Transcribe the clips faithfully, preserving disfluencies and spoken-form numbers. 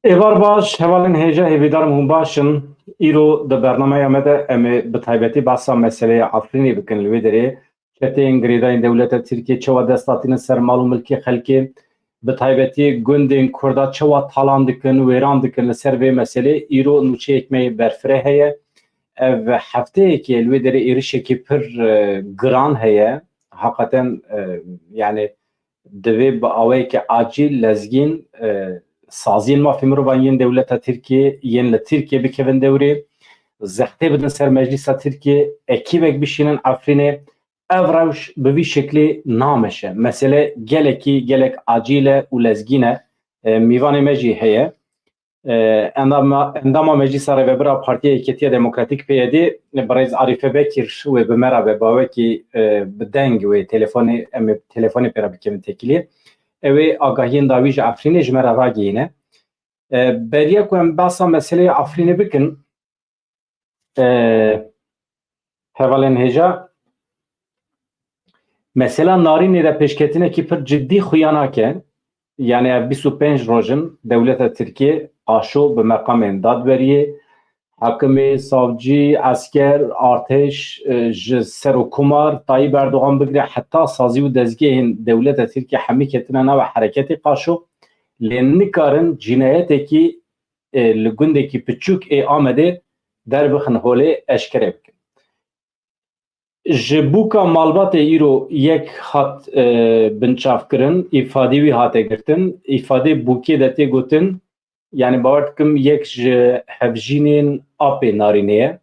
Êvar baş, hevalên hêja, hêvîdar im hûn baş in. Îro di bernameya me de em ê bi taybetî behsa meseleyê Efrînê bikin. Li wê derê çeteyên girêdayên dewleta Tirkiyê çawa dest hatine ser mal û milkê xelkê, bi taybetî gundên Kurda çawa talan dikin, wêran dikin. Li ser vê meselê îro nûçeyek me yê berfireh heye. Ev hefteyekê li wê derê êrişekî pir, e, giran heye. Heqeten, e, yani divê bi awayekî acîl lezgîn, e, saziyên mafê mirovan yên dewleta Tirkiyê yên li Tirkiyê bikevin dewrê, zextê bidin ser meclîsa Tirkiyê, ekîbek bişînin Efrînê. Ev rewş bi vî şeklî nameşe. Mesele gelekî, gelek acîl e û lezgîn e. E, mîvanê me jî heye. E, endama, endama Meclîsa Rêvebir a Partiya Yeketiya Demokratîk, P Y D, birêz Arîfe Bekir wê bi me re be, bawekî, e, bi deng wê telefonê, em ê telefonê pê re bikevin têkiliyê. Ew ê agahiyên dawî ji Efrînê ji me re ragihîne. E, beriya ku em behsa meseleyê Efrînê bikin, e, hevalên hêja, mesela Narînê de pêşketinekî pir cidî xuya nake. Yani ev bîst û pênc roj in dewleta Tirkiyê Qaşo bi meqamên dadweriyê, hakimê, savcî, esker, artêş, e, ji serokomar Tayyip Erdogan bigire heta sazî û dezgehên dewleta Tirkiyê hemî ketine nava hereketê Qaşo. Lê nikarin cînayetekî, e, li gundekî piçûk ê Amedê derbixin holê, eşkere bikin. Ji bûka malbatê îro yek hat, e, binçavkirin, îfadê wî hate girtin. Îfadê bûkê de tê gotin, yani bawer dikim yek ji hevjînên apê Narînê ye.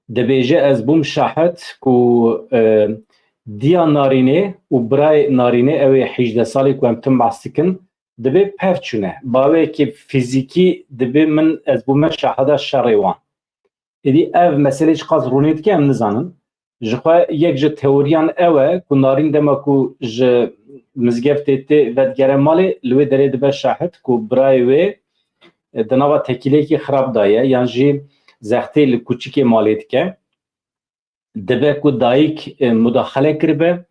Dibêje, ez bûm şahid ku, e, diya Narînê û birayê Narînê, ew ê hîjdeh salî ku em tim behs dikin, dibê pevçûne. Baweyekî fîzîkî dibê min, ez bûme şahida şerê wan. Êdî ev meselê çiqas rûnê dike em nizanin. Jixwe yek ji teoriyan ew e ku Narîn dema ku ji mizgeftê tê vedigere malê, li wê derê dibe şahid ku birayê wê, e, di nava tekîleyekî xirab de ye, yan jî zextê li kûçikê malê dike. Dibe ku dayik, e, mudaxele kiribe,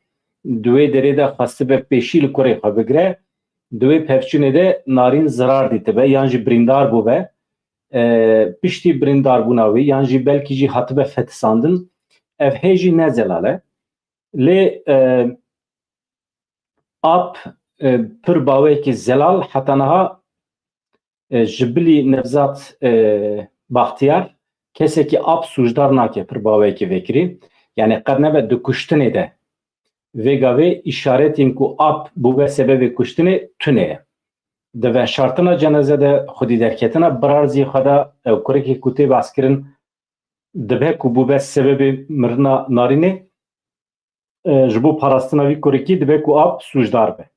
di wê derê de xwestibe pêşî li kurê xwe bigire, di wê pevçûnê de Narîn zirar dîtibe yan jî birîndar bûbe. E, piştî birîndarbûna wî yan jî belkî jî hatibe fetisandin, ev hê jî ne zelal e. Lê, e, ap, e, pir baweyekî zelal heta niha, e, ji bilî Nevzat, e, Baxtiyar, kesekî ap sûcdar nake pir baweyekî vekirî. Yani qet nebe di kuştinê de vê gavê îşaretên ku ap bûbe sebebê kuştinê tune ye. Di veşartina cenaze de, xwedî derketina birarzî xwe de, ew kurekê ku tê behskirin, dibe ku bûbe sebebê mirina Narînê, e, ji bo parastina vî kurikî dibe ku ap sûcdar be.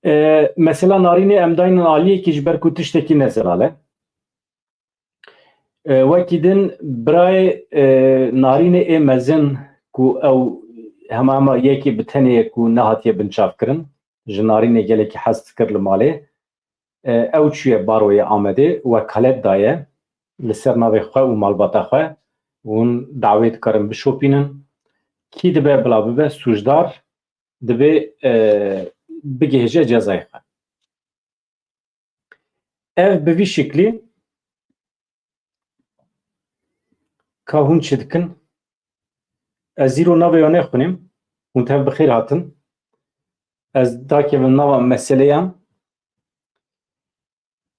E, mesela Narînê em daynin aliyekî ji ber ku tiştekî ne zelal e. E, wekî din birayê, e, Narînê ê mezin ku ew hema hema yekî bi tenê ye ku nehatiye binçavkirin, ji Narînê gelekî hez dikir li malê. E, ew çûye baroyê Amedê, wekalet daye li ser navê xwe û malbata xwe. Hûn dawê dikarin bişopînin. Kî dibe bila bibe sûcdar, divê, e, bigihêje cezayê xwe. Ev bi vî şiklî ka hûn çi dikin? Ez îro navê wan nexwînim. Hûn tev bi xêr hatin. Ez dakevim nava meseleyan.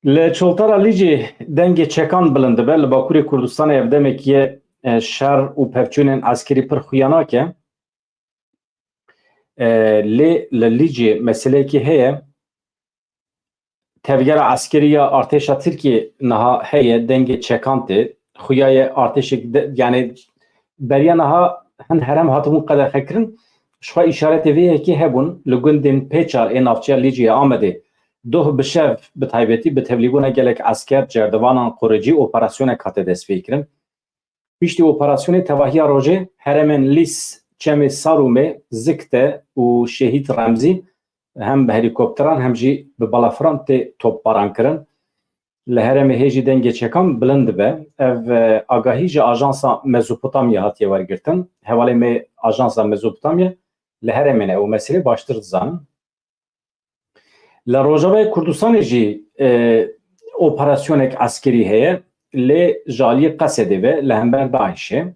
Li Çoltara Lîcê dengê çekan bilind dibe. Li Bakurê Kurdistanê ev demekî ye, e, şer û pevçûnên eskerî pir xuya nake. E, lê li Lîcê meseleyekî heye. Tevgera eskerî ya artêşa Tirkiyê niha heye, dengê çekan tê. Xuya ye artêşek de, yani beriya niha hin herêm hatibûn qedexekirin. Ji xwe îşaretê vê yekê hebûn li gundên Pêçar ê navçeya Lîcê ya Amedê. Doh bi şev bi taybetî bi tevlîbûna gelek esker, cerdivanan, qoricî operasyonek hate destpêkirin. Piştî operasyonê tevahiya rojê herêmên Lîs, Çemê Sarûmê, Zikte û Şehîd Remzî hem bi helîkopteran hem jî bi balafran tê topbaran kirin. Li herêmê hê jî dengê çekan bilind dibe. Ev, e, agahî ji ajansa Mezopotamya hatiye wergirtin. Hevalê me ajansa Mezopotamya li herêmê ne, ew meselê baştir dizanin. Li Rojavayê Kurdistanê jî, e, operasyonek eskerî heye, lê ji aliyê Qesedê ve li hember DAIŞ'ê.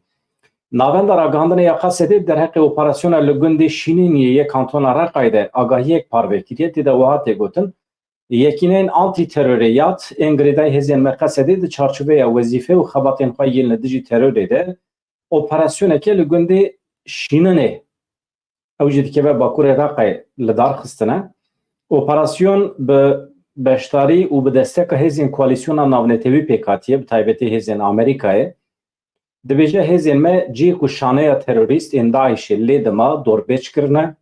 Navenda ragihandinê ya Qesedê derheqê operasyona li gundê Şînîniyê yê kantona Reqayê de agahiyek parve kiriye, tê de wiha tê gotin, Yekîneyên antîterorê yad ên girêdayî hêzên me Qesedê di çarçoveya wezîfe û xebatên xwe yên li dijî terorê de operasyoneke li gundê Şîninê, ew jî dikeve Bakurê Reqayê, li dar xistine. Operasyon bi beşdarî û bi desteka hêzên koalîsyona navnetewî pêk hatiye, bi taybetî hêzên Amerîkayê. Dibêje, hêzên me cihê ku şaneya terorîst ên DAIŞ'ê lê dima dorpêç kirine.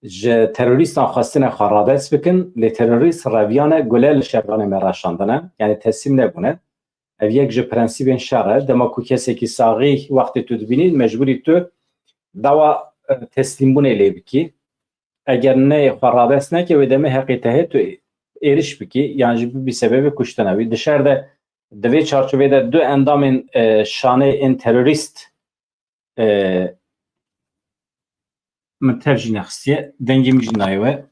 Ji terorîstan xwestine xwe radest bikin, lê terorîst reviyane gule li şervanê me reşandine, yanî teslîm nebûne. Ev yek ji prensîbên şer e. Dema ku kesekî saxî wextê tu dibînî, mecbûrî tu dawa, e, teslîmbûnê lê bikî. Eger neyê xwe radest neke, wê demê heqê te heye tu êriş bikî, yan jî bibî sebebê kuştina wî. Di şer de, di vê çarçovê de du endamên, e, şanê ên terorîst, e, min tev jî nexistiye. Dengê min jî nayê we.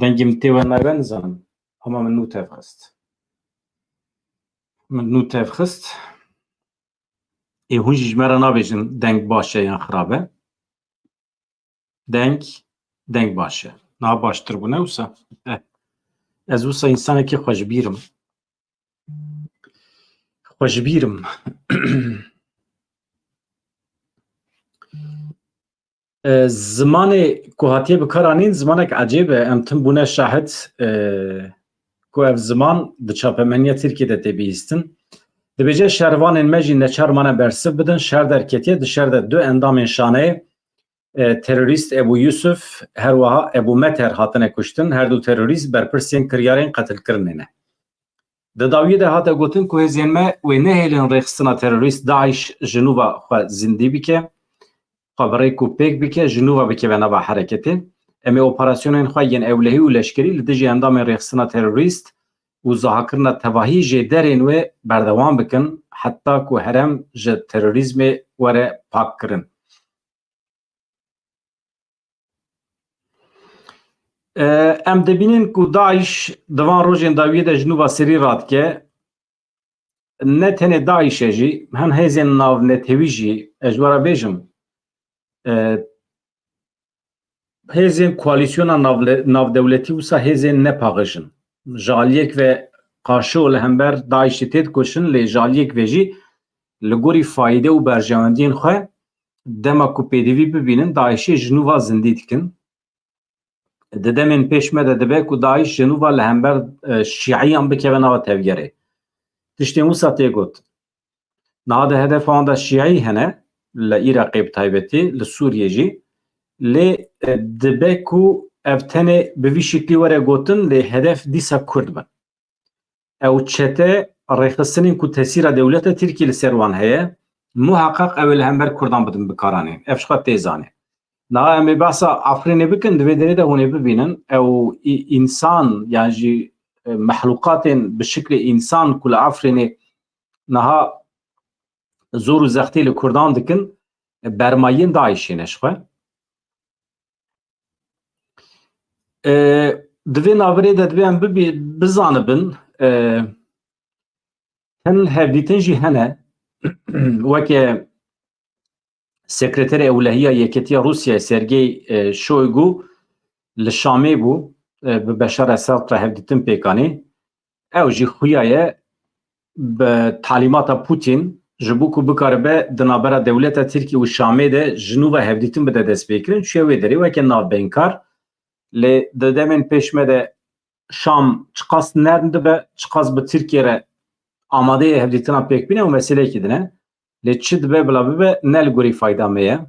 Dengê min tê we nayê we nizanim. Hema min nû tev xist. Min nû tev xist. Ê hûn jî ji me re nabêjin deng baş e yan xirab e. Deng, deng baş e. Niha baştir bûne wisa. Eh. Ez wisa însanekî xweşbîr im. Xweşbîr im. E, zimanê ku hatiye bikaranîn, zimanek ecêb e. Em tim bûne şahid, e, ku ev ziman di çapemeniya Tirkiyê de tê bihîstin. Dibêje, şervanên me jî neçar mane bersiv bidin, şer derketiye, di şer de du endamên şaneyê, e, terorîst Ebû Yusuf, her wiha Ebû Meter hatine kuştin. Her du terorîst berpirsên kiryarên qetilkirinê ne. Di dawiyê de hate gotin ku hêzên me wê nehêlin rêxistina terorîst DAIŞ ji nû ve xwe zindî bike, xwe bi rêk û pêk bike, ji nû ve bikeve nava hereketê. Em ê operasyonên xwe yên ewlehî û leşkerî li dijî endamên rêxistina terorîst û zahakirina tevahî jêderên wê berdewam bikin, heta ku herêm ji terorîzmê were pakkirin. E, em dibînin ku DAIŞ di van rojên dawiyê de ji nû ve serî radike. Ne tenê DAIŞ e jî, hem hêzên navnetewî jî, ez ji we re bêjim, e, hêzên koalîsyona navle-, navdewletî wisa hêzên nepaxij in. Ji aliyek ve qarşo li hember DAIŞ'ê têdikoşin, lê ji aliyek ve jî li gorî fayde û berjewendiyên xwe dema ku pêdivî bibînin, DAIŞ'ê ji nû ve zindî dikin. Di demên pêş me de dibe ku DAIŞ ji nû ve li hember, e, şîiyan bikeve nava tevgerê. Tiştên wisa tê got. Niha di hedefa wan de şîî hene, li Iraqê bi taybetî, li Sûriyê jî. Lê, e, dibe ku ev tenê bi vî şiklî were gotin, lê hedef dîsa Kurd bin. Ew çete rêxistinên ku tesîra dewleta Tirkiyê li ser wan heye, muheqeq ew ê li hember Kurdan bidin bikaranê. Ev ji xwe tê zanê. Niha em ê behsa Efrînê bikin, di vê derê de hûn ê bibînin, ew î-, însan, yan jî, e, mexlûqatên bi şiklê însan ku li Efrînê niha zor û zextê li Kurdan dikin, bermayiyên DAIŞ'ê ne ji xwe. E, di vê navberê de divê em bibî-, bizanibin, e, hin hevdîtin jî hene, weke Sekreterê Ewlehiya Yeketiya Rûsyayê Sergey, e, Shoygu li Şamê bû, e, bi Beşar Esad re hevdîtin pêk anî. Ew jî xuya ye bi talîmata Putin, ji bo ku bikaribe di navbera dewleta Tirkî û Şamê de ji nû ve hevdîtin bide destpêkirin, çûye wê derê weke navbeynkar. Lê di demên pêş me de Şam çiqas nerm dibe, çiqas bi Tirkiye re amade ye hevdîtina pêk bîne, ew meseleyekî din e. Lê çi dibe bila bibe, ne li gorî fayda me ye.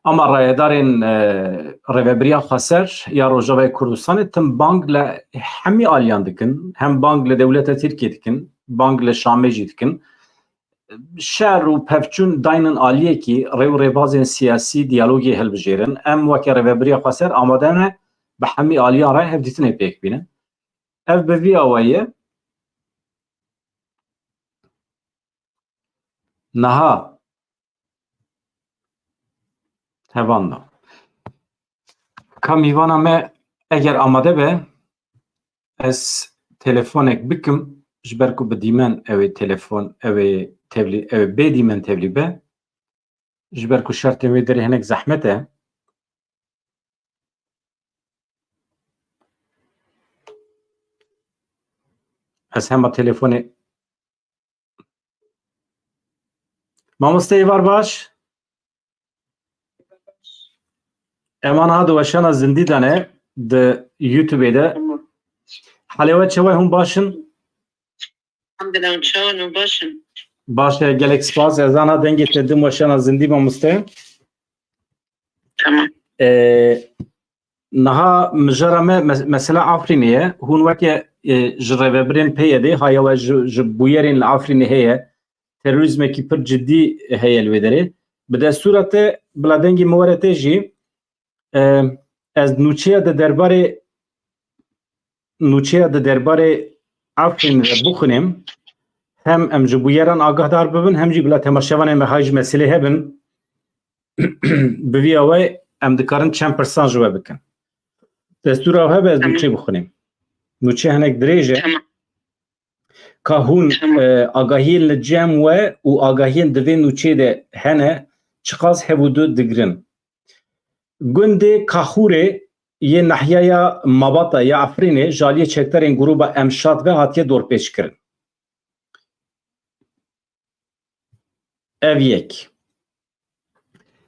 Ama rayedarên, e, Rêvebiriya Xweser ya Rojavayê Kurdistanê tim bang li hemî aliyan dikin, hem bang li dewleta Tirkiyê dikin, bang li Şamê jî dikin. Şer û pevçûn daynin aliyekî, rê û rêbazên siyasî diyalogê hilbijêrin. Em weke Rêvebiriya Xweser amade ne bi hemî aliyan re hevdîtinê pêk bînin. Ev bi vî awayî ye. Niha hevan da. Ka mîvana me eger amade be, ez telefonek bikim, ji ber ku bi dîmen ew ê telefon, ew ê tevlî, ew ê bê dîmen tevlî be. Ji ber ku şertên wê derê hinek zehmet e. Ez hema telefonê. Mamoste êvar baş. Em aniha di weşana zindî de ne, di YouTubeê de. Tamam. Helê we çawa, hûn baş in? Elhamdülillah, çawa, hûn baş in? Baş e, gelek spas. Ez aniha dengê te dim weşana zindî, mamoste. Tamam. Ee, niha mijara me mes-, mesela Afrînê ye. Hûn weke, e, ji rêvebirên P Y D'ê, haya we ji, ji bûyerên li Afrînê heye. Terorîzmekî pir cidî heye li wê derê. Bi destûra te, bila dengê min were te jî, e, ez nûçeya di derbarê, nûçeya di derbarê Efrînê de bixwînim. Hem em ji bûyeran agahdar bibin, hem jî bila temaşevanên me hay ji meselê hebin. Bi vî awayî em dikarin çend pirsan ji we bikin. Destûra hebe ez Tamam. nûçe bixwînim. Nûçe hinek dirêj e. Tamam. Ka hûn, Tamam. e, agahiyên li cem we û agahiyên di vê nûçeyê de hene, çiqas hev û du digirin. Gundê Kaxûrê yê nahiyaya Mabata ya Efrînê ji aliyê çekdarên grûba Emşat ve hatiye dorpêçkirin. Ev yek.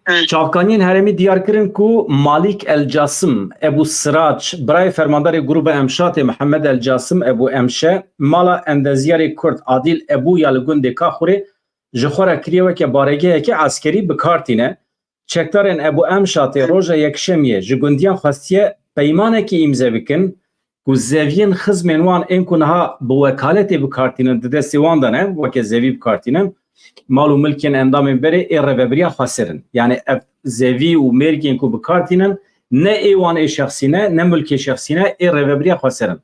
Hı. Çavkaniyên herêmî diyar kirin ku Malik El Casim Ebu Sirac, birayê fermandarê grûba Emşatê Mihemed El Casim Ebu Emşe, mala endezyarê Kurd Adil Ebu ya li gundê Kaxûrê ji xwe re kiriye weke baregeheke eskerî bi kar tîne. Çekdarên Ebu Emşatê roja Yekşemiyê ji gundiyan xwestiye peymanekî îmze bikin ku zeviyên xizmên wan ên ku niha bi wekaletê bi kar tînin di destê wan de ne, weke zevî bi kar tînin, mal û milkên endamên berê ê rêvebiriya xweser in. Yanî ev zevî û mêrgên ku bi kar tînin ne ê wan ê şexsî ne, ne milkê şexsî ne, ê rêvebiriya xweser in.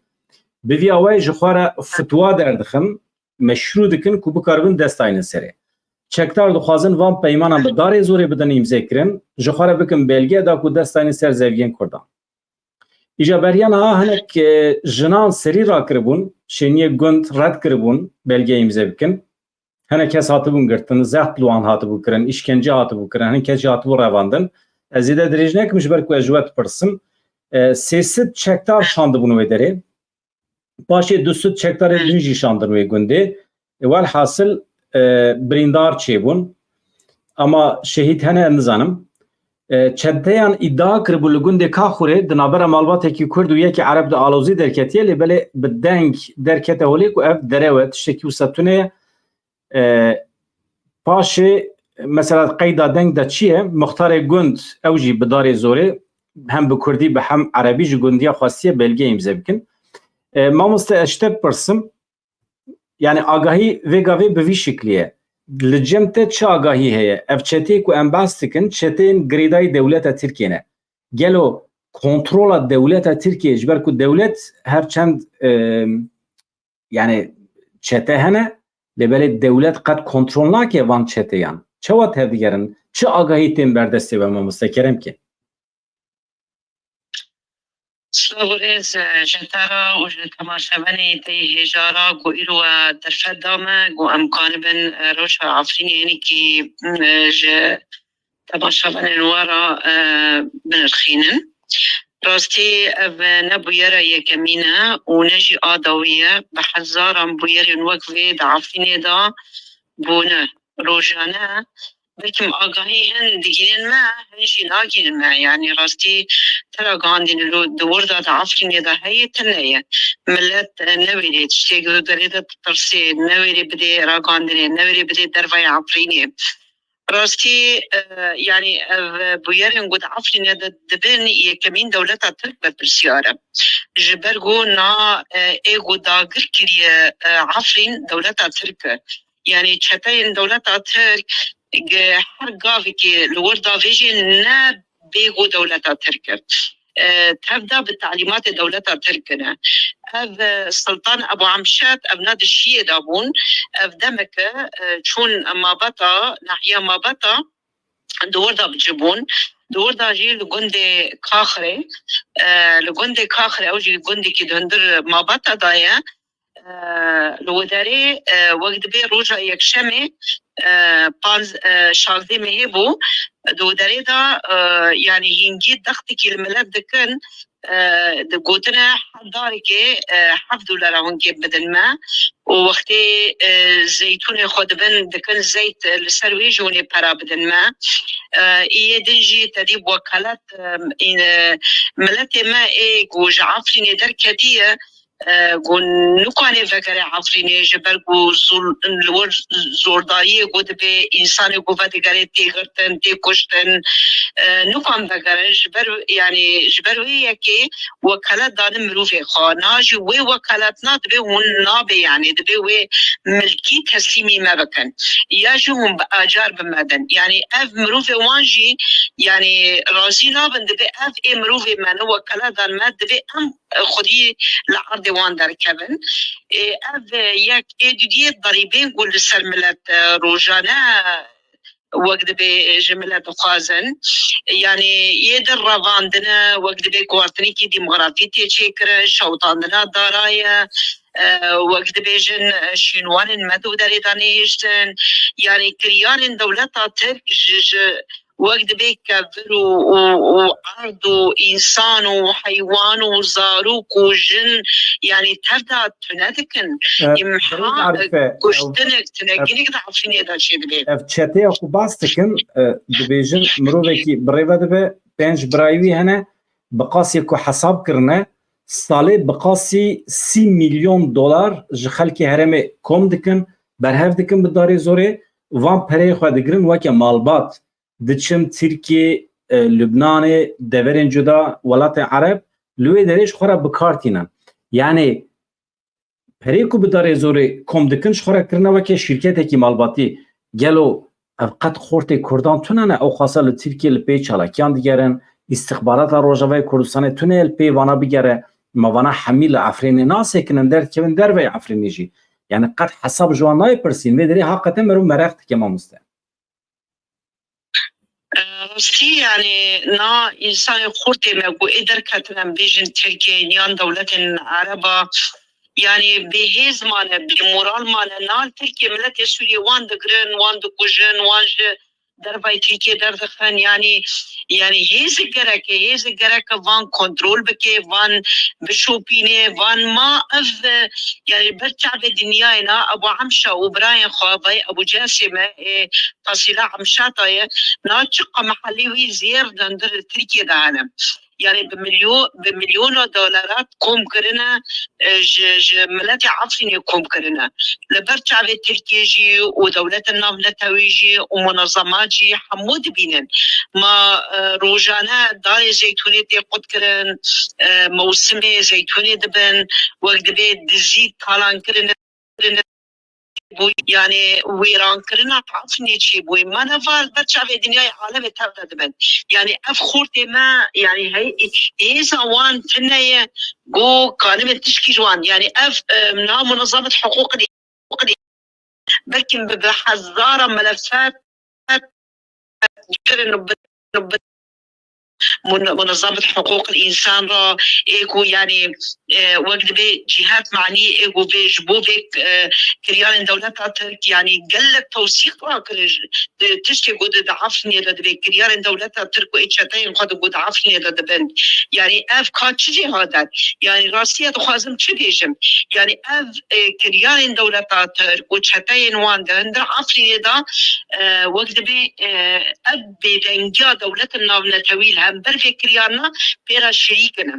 Bi vî awayî ji xwe re fitwa derdixin, meşrû dikin ku bikaribin dest daynin serê. Çekdar dixwazin van peymanan bi darê zorê bidin îmzê kirin, ji xwe re bikin belge da ku dest daynin ser zeviyên Kurdan. Îja beriya niha hinek, e, jinan serî rakiribûn, şêniyê gund red kiribûn belge îmze bikin. Hinek kes hatibûn girtin, zext li wan hatibû kirin, îşkence hatibû kirin, hinek kes jî hatibû revandin. Ez zêde dirêj nekim ji ber ku ez ji we dipirsim. E, sê sed çekdar şandibûn wê derê. Paşê du sed çekdarên Hı. din jî şandin wê gundê. E, welhasil, e, birîndar çêbûn. Ama şehîd hene, ez nizanim. E, çeteyan îdia kiribû li gundê Kaxûrê di navbera malbatekî Kurd û yekî Ereb de alozî derketiye, lê belê bi deng derkete holê ku ev derew e, tiştekî wisa tune ye. E, paşê, mesela qeyda deng de çi ye? Muxtarê gund, ew jî bi darê zorê hem bi kurdî, bi hem erebî ji gundiya xwestiye belge îmze bikin. E, mamoste, ez ji te bipirsim, yani agahî vê gavê bi vî şiklî ye. Li cem te çi agahî heye? Ev çeteyê ku em behs dikin, çeteyên girêdayî dewleta Tirkiyê ne. Gelo kontrola dewleta Tirkiyê, ji ber ku dewlet her çend, e, yani çete hene, lê belê dewlet qet kontrol nake van çeteyan. Çawa tevdigerin? Çi agahî tên ber destê we, mamoste, kerem ke? Silav û rêz, e, ji te re û ji temaşevanê te yê hêja re ku îro we derfet da me, ku em karibin, e, rewşa Efrînê hinekî, e, ji temaşevanên we re, e, binirxînin. Rastî ev ne bûyera yekemîn e û ne jî a dawî ye. Bi hezaran bûyerên wek vê di Efrînê de bûne. Rojane belkim agahî hin digînin me, hin jî nagînin me. Yanî rastî te ragihandîne lo di wir de, di Efrînê de heye, tune ye. Milet, e, newêrê tiştê ku di derê de ditirsê, newêrê bidê ragihandinê, newêrê bidê dervayê Efrînê. Rastî, e, yanî ev bûyerên ku di Efrînê de dibin, yekemîn dewleta Tirk berpirsyar e. Ji ber ku na, e, ê ku dagir kiriye, e, Efrîn dewleta Tirk e. Yanî çeteyên dewleta Tirk, e, her gavekê li wir davêjin ne bê ku dewleta Tirk e. E, tevda bi talîmatê dewleta Tirk ne. Ev, e, Sultan Ebu Emşet, ev na di şiyê de bûn. Ev demek e, e, çûn Mabeta, nahiya Mabeta, di wir de bi ci bûn. Di wir de jî li gundê Kaxirê, e, li gundê Kaxirê, ew jî gundekî di hundir Mabata de ye. E, li wê derê, e, wek dibê roja yekşemê, e, panz-, e, şazdeh mehê bû. Di wê derê de, e, yanî hîngî dextekî li milet dikin, e, digotine hevdareke, e, heft dolara hûn kê bidin me. Û wextê, e, zeytûnê xwe dibin, dikin zeyt, e, li ser wê jî hûnê pera bidin me. E, iyê din jî tedî bi wekalet, e, în-, e, miletê me ê ku ji Efrînê derketiye, e, ku nikane vegere Efrînê, ji ber ku zul-, li wir zordariyê ku dibe, însanê ku vedigere tê girtin, tê kuştin, e, nikan vegerin. Ji ber, yanî ji ber wê yekê wekalet dane mirovê xwe. Niha jî wê wekaletna dibe hûn nabe, yanî dibe wê milkî teslîmî me bikin. Ya jî hûn bi acar bi me din. Yanî ev mirovê wan jî, yanî razî nabin, dibe ev ê mirovê me ne, wekalet dan me, dibe em xwedî li erdê wan derkevin. Ê, ev, e, yek ê dudiyê derîbên ku li ser milet, e, rojane wek dibê, e, ji milet dixwazin. Yanî yê di revandine, wek dibê guhartinekî demografî tê çêkirin, şewitandina dara ye, e, wek dibêjin, e, şînwanên me di derê de nehiştin. Yanî kiryarên dewleta Tirk ji, ji wek dibê kevir û, û, û erd û însan û heywan û zarok û jin, yanî tev de tune dikin. E, Îmha, Ferîd Arife, kuştinek, tunekinek de Efrînê de çêdibe. Ev çeteya ku bas dikin, e, dibêjin mirovekî bi rê ve dibe, pênc birayî wî hene, bi qasê ku hesab kirine, salê bi qasî sî milyon dolar ji xelkê herêmê kom dikin, berhev dikin bi darê zorê, van pereyê xwe digirin weke malbat. Diçin Tirkiye, e, Lubnanê, deverên cuda, welatên Ereb, li wê derê ji xwe re bi kar tînin. Yanî perê ku bi darê zorê kom dikin, ji xwe re kirine weke şîrketekî malbatî. Gelo ev qet xortê Kurdan tune ne? Ew xasa li Tirkiye li pê çalakiyan digerin, îstixbarata Rojavayê Kurdistanê tune ye li pê vana bigere, ma vana hemî li Efrînê nasekinin, derdikevin derveyê Efrînê jî. Yanî qet hesab ji wan nayê pirsîn. Vê derê haqete merû mereq dike mamoste. E, rastî, yanî na însanê xortê me ku ê derketin, em bêjin Tirkiye yan dewletên Ereba, yanî bêhêz mane, bêmoral mane, na li Tirkiye miletê Sûriyê wan digirin, wan dikujin, wan ji dervayê Tirkiye derdixin, yanî, yanî hêzik gerek e, hêzik gerek e van kontrol bike, van bişopîne, van ma ev, e, yanî ber çavê dinyayê na Ebu Emşa û birayên xwe vay Ebu Cesê me, e, Qasîla Emşata ye, na çiqa mehelê wî zêr dindir Tirkiye de hene. Yanî bi milyo-, bi milyona dolara kom kirine, e, ji, ji miletê Efrînê kom kirine. Li ber çavê Tirkiye jî û dewletên navnetewî jî û munezemat jî hemû dibînin. Ma, e, rojane darê zeytûnê tê qutkirin, e, mewsimê zeytûnê dibin, wek dibê dizî talan kirine. Bû, yanî wêrankirina Efrînê çêbûyî. Me ne va li ber çavê dinyayê alemê tev de dibin. Yanî ev xortê me, yanî hey, hêza wan tune ye, go kanibin tişkî ji wan. Yanî ev, e, na munezemet hiqûqê, belkî bi, bi hezara melefet kirin û bi, û bi mun-, munezemet hiqûq însan re, ê ku, yanî, e, wek dibê cîhat manî ê ku vê, ji bo vê, e, kiryarên dewleta Tirk, yanî gelek tewsîq rakirin ji, e, tiştê ku di, di Efrînê de dibê kiryarên dewleta Tirk û ê çeteyên xwe di ku di Efrînê de dibin. Yanî ev ka çi jê hadet? Yanî rastiya dixwazim çi bêjim? Yanî ev, e, kiryarên dewleta Tirk û çeteyên wan di hundir Efrînê de, e, wek dibê, e, ev bêdengiya dewletên navnetewî li hember vê kiryarna pê re şirîk in.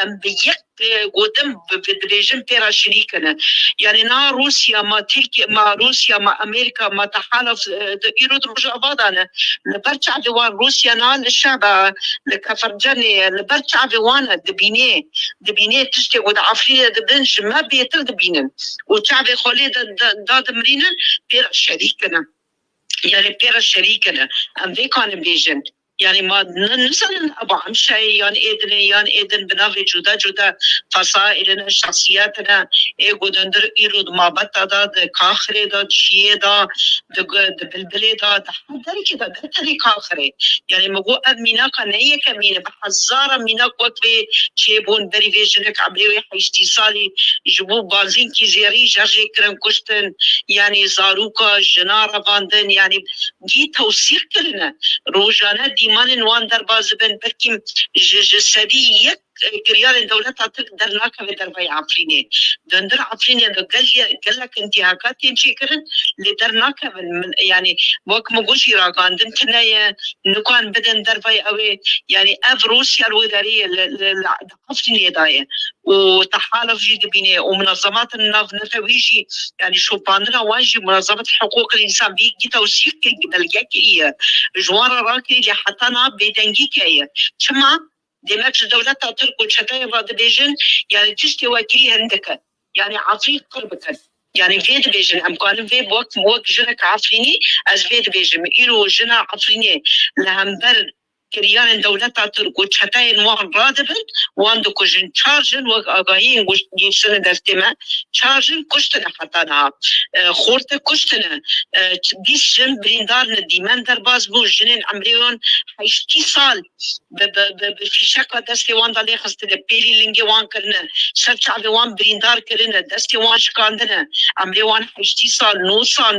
Em bi yek, e, gotin bi, bi dibêjin pê re şirîk in. Yanî na Rûsya, ma Tirkiye, ma Rûsya, ma Amerîka, ma Tehalaf, e, di îro di Rojava de ne. Li ber çavê wan Rûsya na li şer de, li Kefercenê ye, li ber çavê wan e, dibînê, dibînê tiştê ku di Efrînê dibin ji me bêtir dibînin. Û çavê xwe lê de, de, dadimirînin, pê re şerîk in. Yanî pê re şerîk in. Em vê kanin bêjin. Yani ma nizanin Ebu Emşayê yan êdinê yan êdin bi navê cuda cuda fesaîlin e, şexsiyetine ê ku dindir îro di mabeta de, di kaxirê de, di şiyê de, di, di bilbilê de, di her derekê de, ne tenê kaxirê. Yani mi got ev mînaka ne yekemîn e, bi hezara mînak wek vê çêbûn, berî vê jinik emrê wê heştî salî ji bo bazînkî zêrî jerjê kirin, kuştin, yani zaroka, jina revandin, yani gî tewsîq kirine. Rojane dîmanên wan derbas dibin, belkî ji, ji sedî yek, e, kiryarên dewleta Tirk dernakeve dervayê Efrînê. Dindir Efrînê de gel-, gelek intîhaka tên çêkirin, lê dernakevin. Min, yani wek min got jî ragandin tune ye, nikan bidin dervayê ew ê. Yani ev Rûsya li wê derê ye, li, li, li Efrînê de ye. Û tehaluf jî dibîne û munazematên navnetewî jî, yani şopandina wan jî, munazemat hiqûqil însan vî gî tewsîf kir, belge kiriye. Ji wan re rakirî lê heta niha bêdengî heye. Çima? Demek ji dewleta Tirk û çeteyê re dibêjin, yani tiştê we kirî hindik e. Yani Efrîn qir bikin. Yani vê dibêjin, em karin vê wek, wek jinek Efrînî, ez vê dibêjim. Îro jina Efrînê li hember kiryarên dewleta Tirk û çeteyên wan radibin, wan dikujin. Çar jin wek agahiyên guş-, gihîştine destê me, çar jin kuştine heta niha. E, xorte kuştine. E, ç-, bîst jin birîndar ne, dîmen derbas bû, jinên emrê wan heştî sal bi, bi, bi, bi fîşeka destê wan de lê xistine, pêlî lingê wan kirine, ser çavê wan birîndar kirine, destê wan şikandine, emrê wan heştî sal, nod sal,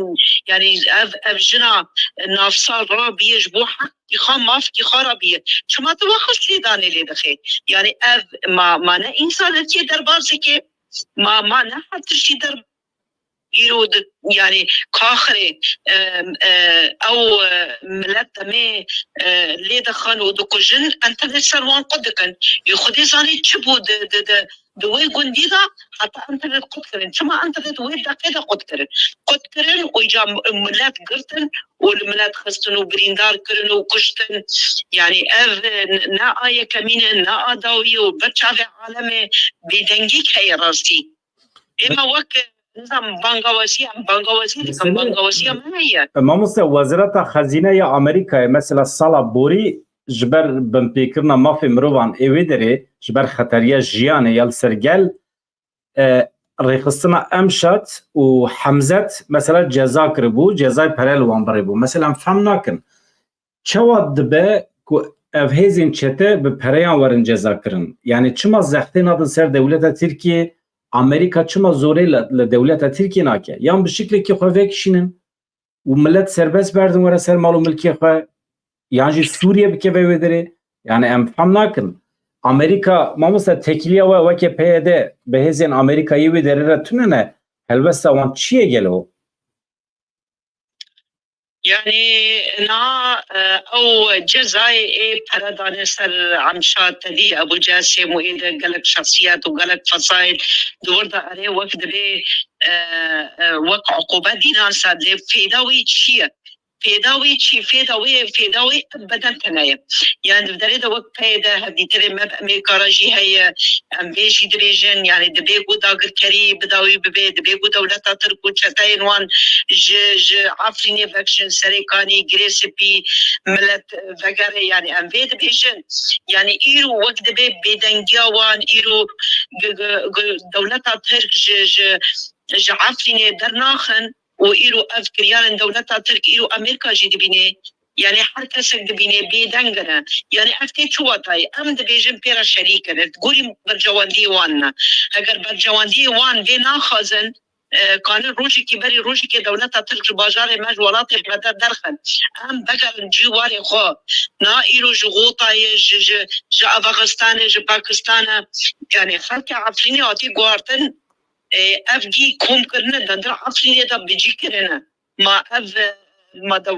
yani ev, ev jina navsal rabiye ji bo heq kî xwe maf kî xwe re bîye. Çima tu wexist lê danê lê dixê? Yani ev ma, ma ne însanetiyê derbas dike, ma, ma ne her tiştî der-, îro di, yani kaxirê, e, e, ew, e, milet demê, e, lê dixin û dikujin, enternet ser wan qut dikin. Yê Xwedê zanê çi bû di, di, di, di wê gundî de heta enternet qut kirin. Çima enternet wê deqê de qut kirin? Qut kirin û îca milet girtin û li milet xistin û birîndar kirin û kuştin. Yani ev, e, ne a yekemîn e, ne a dawî û ber çavê alemê bêdengî heye rastî. Êma wek, nizam, bangawazî, em bangawazî dikin, Mesele, bangawaziya me heye. Mamoste, Wezareta Xezîne ya Amerîkayê mesela sala borî ji ber binpêkirina mafê mirovan ê wê derê, ji ber xeteriya jiyanê ya li ser gel, e, rêxistina Emşat û Hemzet mesela ceza kiribû, cezayê pere li wan birîbû. Mesela em fehm nakin. Çawa dibe ku ev hêzên çete bi pereyan werin ceza kirin? Yani çima zextê nadin ser dewleta Tirkiyê? Amerîka çima zorê li, li dewleta Tirkiyê nake? Yan bi şiklekî xwe vekişînin û milet serbest berdin were ser mal û milkê xwe? Yan jî Sûriye bikeve wê derê? Yani em fam nakin. Amerîka, mamoste, tekiliya we weke P Y D bi hêzên Amerîkayê wê derê re tune ne. Helwesta wan çi ye gelo? Yani na, e, ew cezayê ê pere dane ser Emşa Tedî, Ebû Cesêm û ê de gelek şexsiyet û gelek fesaîl di wir de erê wek dibê, e, e, wek uqûbet dînan ser, lê fêda wê çi ye? Fêda wê çi? Fêda wê, fêda wê ev beden tune ye. Yani di derê de wek P Y D hevdîtirê me bi Amerîka re jî heye, em vê jî dibêjin, yani dibê ku dagirkerî bi dawî bibe, dibê ku dewleta Tirk û çeteyên wan ji, ji Efrînê vekişin, Serêkanî, Girê Spî, milet vegere, yani em vê dibêjin. Yani îro wek dibê bêdengiya wan, îro g-, g-, g-, dewleta Tirk ji, ji, ji Efrînê dernaxin û îro ev kiryarên dewleta Tirk îro Amerîka jî dibîne. Yani her kesek dibîne, bêdeng in. Yani ev tê çi watayê? Em dibêjin pê re şerîk in. Gorî bercewendiyê wan ne. Eger bercewendiyê wan vê naxwazin, e, kanin rojekî berî rojekê dewleta Tirk ji bajarê me, ji welatê me de derxin. Em vegerin cî warê xwe. Na îro ji Xotayê, ji, ji, ji Afxistanê, ji Pakistanê. Yani xelkê Efrînê hatî guhartin, e, ev gî kom kirine, dendira Efrînê de bi cî kirine. Ma ev, e, ma de,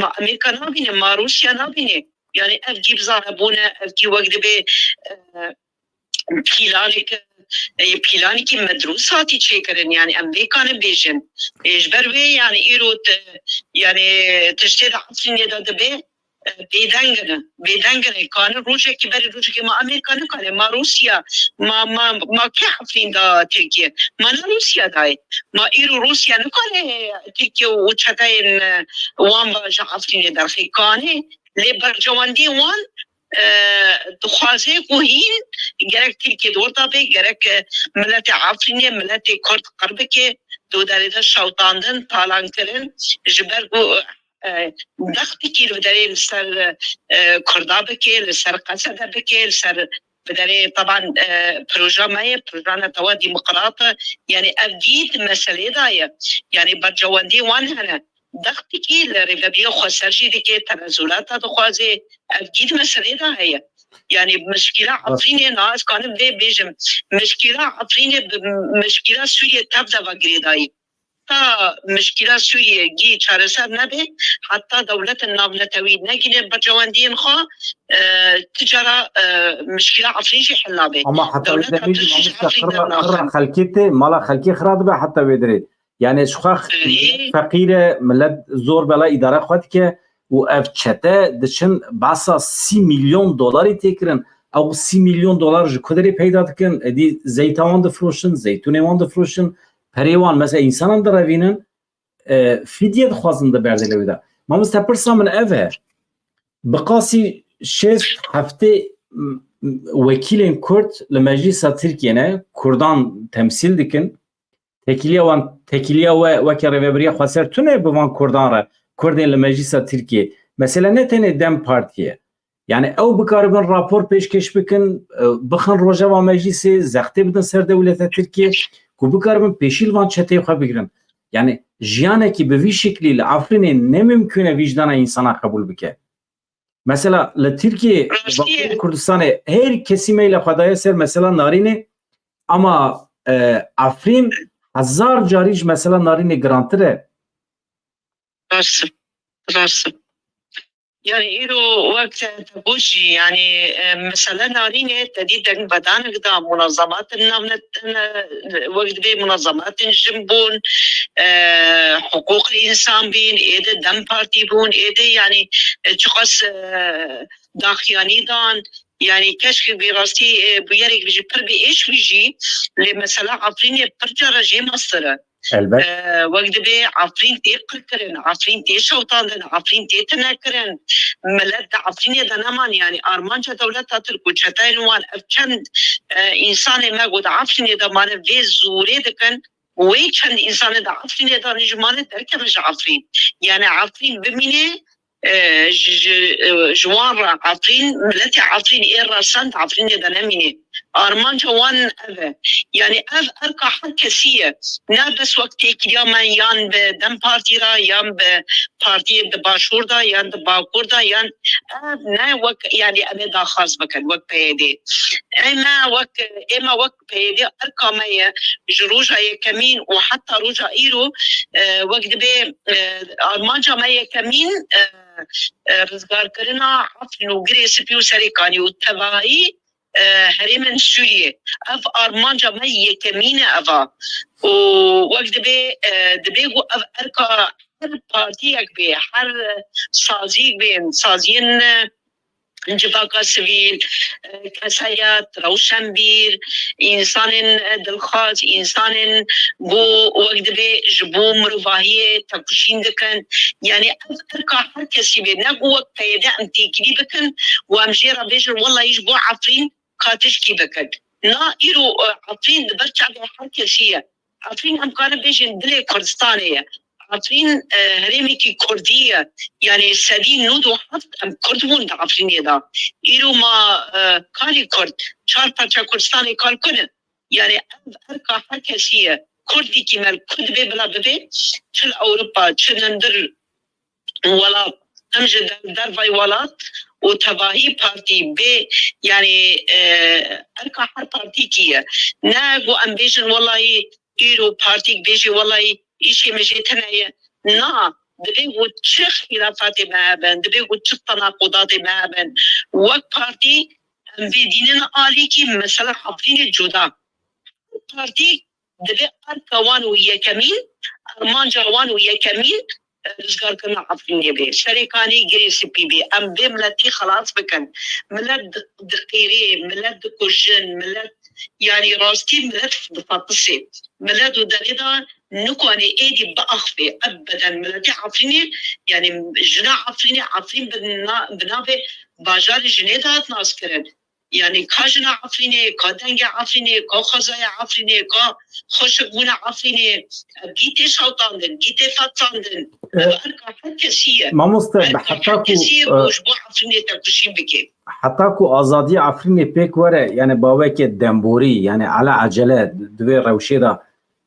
ma Amerîka nabîne, ma Rûsya nabîne. Yani ev gî bizane bûne, ev gî wek dibê, e, pîlanek, e, pîlanekî medrûs hatî çêkirin. Yani em vê kanin bêjin. E, ji ber wê yani îro te, yani tiştê de Efrînê de dibe, e, bêdeng in. Bêdeng in. Kanin rojekî berî rojekê ma Amerîka nikane, ma Rûsya, ma, ma, ma kê Efrîn da Tirkiye? Ma ne Rûsya dayê. Ma îro Rûsya nikane Tirkiye û çeteyên, e, wan ve ji Efrînê derxê. Kanê Lê berjewendiyê wan, e, dixwaze ku hîn gerek Tirkiye di wir de be, gerek, e, miletê Efrînê, miletê Kurd qir bike, di derê de şewitandin, talankirin, ji ber ku, e, dextikî li derê li ser, e, Kurda bike, li ser Qesede bike, li ser bi derê teban, e, proja me ye, proja netewa demokrat e. Yani ev dît meselê de ye. Yani berjewendiyê wan hene. Dextikî li rêvebiriyê xweser jî dike, tenezulata dixwaze. Ev dît meselê de heye. Yani mişkîla Efrînê, na ez kanim vê bêjim. Mişkîla Efrînê bi mişkîla Sûriyê tev de ve girêdayî. Ta mişkîla Sûriyê gî çareser nebe, heta dewletên navnetewî negîne berjewendiyên xwe, e, ti cara, e, mişkîla Efrîn jî hel nabe. Ama heta wê Dewleta demê jî Tirk jî ji mamoste Efrîn qira, qira dernaxin. Xelkê tê, mala xelkê xira dibe heta wê dirê. Yani ji xwe Erê. Milet feqîr e, milet zor bela îdare xwe dike û ev çete diçin behsa sî milyon dolarî tê kirin. Ew sî milyon dolar ji ku derê peyda dikin? Êdî zeyta wan difroşin, zeytûnê wan difroşin, perê wan mesela însanan direvînin, e, fidye dixwazin di berdê lewê de. Mamoste, pirsa min ev e. Bi qasî şêst heftê, m-, m-, wekîlên Kurd li Meclîsa Tirkiyê ne, Kurdan temsîl dikin. Tekîliya wan, tekîliya we weke Rêvebiriya Xweser tune bi van Kurdan re, Kurdên li Meclîsa Tirkiyê. Mesele ne tenê DEM Partî ye. Yani ew bikaribin rapor pêşkêş bikin, e, bixin rojeva meclîsê, zextê bidin ser dewleta Tirkiyê, ku bikaribin pêşî li van çeteyê xwe bigirin. Yani jiyanekî bi vî şiklî li Efrînê ne mimkûn e vîcdana însana qebûl bike. Mesela li Tirkiyê, Rastî ye. Bakurê Kurdistanê her kesî meyla xwe daye ser mesela narînê, ama, e, Efrîn hezar carî ji mesela narînê girantir e. Rast e. Rast e. Yani îro wek te, te got jî, yani, e, mesele narînê te dî deng vedanek da munazematên navnet-, e, wek dibê munazematên jin bûn, e, hiqûqê însan bîn, êdî DEM Partî bûn, êdî yani, e, çiqas, e, daxuyanî dan, yani keşke bi rastî, e, bûyerek bijî pir bi êş bijî, lê mesela Efrînê pir cara jê mestir e. Elbet. E, wek dibê Efrîn tê qirkirin, Efrîn tê şewitandin, Efrîn tê tinekirin. Milet di Efrînê de neman, yani armanca dewleta Tirk û çeteyên wan ev çend, e, însanê me ku di Efrînê de mane vê zûrê dikin, wê çend însanê di Efrînê de ne jî mane derkeve ji Efrîn. Yani Efrîn bimîne, e, ji, ji, e, ji wan re Efrîn, miletê Efrîn ê resend Efrînê de nemîne. Armanca wan ev e. Yani ev erka her kesî ye. Ne bes wek têkiliya me yan bi DEM Partî re, yan bi partiyê di başûr de, yan di bakur de, yan ev ne wek, yani em ê daxwaz bikin wek P Y D. Ê me wek, ê me wek P Y D erka me ye ji roja yekemîn û heta roja îro, e, wek dibê, e, armanca me yekemîn, e, e, rizgarkirina Efrîn û Girê Spî û Serêkanî û tevahî, e, herêmên Sûriyê. Ev armanca me yekemîn e eva. Û wek dibê, e, dibê ku ev erka her partiyek bê, her saziyek bê, saziyên, e, civaka sivîl, e, kesayet, rewşenbîr, însanên, e, dilxwaz, însanên ku wek dibê ji bo mirovahiyê tepişîn dikin. Yani ev erka her kesî bê, ne ku wek P Y D em têkilî bikin û em jê re bêjin, wellahî ji bo Efrîn ka tişkî bikin. Na îro, e, Efrîn di ber çavê her kesî ye. Efrîn em karin bêjin dilê Kurdistanê ye. Efrîn, e, herêmekî Kurdî ye. Yani sedî nod û heft em Kurd bûn di Efrînê de. Îro ma, e, kalî Kurd, çar parça Kurdistanê kal ku ne? Yani ev erka her kesî ye. Kurdîkî me li ku dibê bila bibe, çi li Ewropa, çi li hundir welat, hem ji der-, dervayî welat û tevahî partî bê, yani, e, erka her partîkî ye. Ne ku em bêjin, wellahî îro partîk bêjî, wellahî îşê me jê tune ye. Na, dibê ku çi xîlafatê me hebin, dibê ku çi tenaqudatê me hebin, wek partî em vê dînin alîkî, mesela Efrînê cuda. Partî dibê erka wan û yekemîn, armanca wan û yekemîn, e, rizgarkirina Efrînê bê. Serêkanî Girê Spî bê. Em vê miletî xelas bikin. Milet di-, diqîrê, milet dikujin, milet, yani rastî milet dipatisê. Milet û derê de Nikane êdî biaxive. Ebeden miletê Efrînê, yanî jina Efrînê, Efrîn bi na-, bi navê bajarê jinê de hat naskirin. Yanî ka jina Efrînê, ka dengê Efrînê, ka xwezaya Efrînê, ka xweşikbûna Efrînê, ev gî tê şewtandin, gî tê fetisandin. Ev erka her kesî ye. Mamoste, bi Erka heta her ku, kesî ye e, ku ji bo Efrînê tekoşîn bike. Heta ku azadiya Efrînê pêk were, yani baweke demborî, yani ala ecele di vê rewşê de,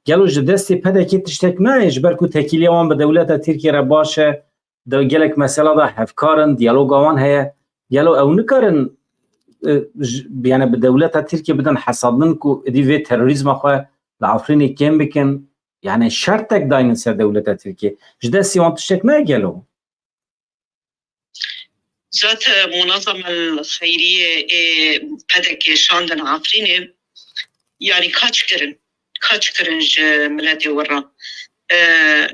gelo ji destê P D K'ê tiştek nayê, ji ber ku tekîliya wan bi dewleta Tirkiyê re baş e, di gelek mesela de hevkar in, diyaloga wan heye. Gelo ew nikarin, e, ji, yani bi dewleta Tirkiyê bidin hesabin ku êdî vê terorîzma xwe li Efrînê kêm bikin? Yani şertek daynin ser dewleta Tirkiyê. Ji destê wan tiştek nayê gelo? Zaten Munazama Xeyriyê ê P D K şandin Efrînê, yanî kaç kirin, kaç kirin ji miletê we re. E,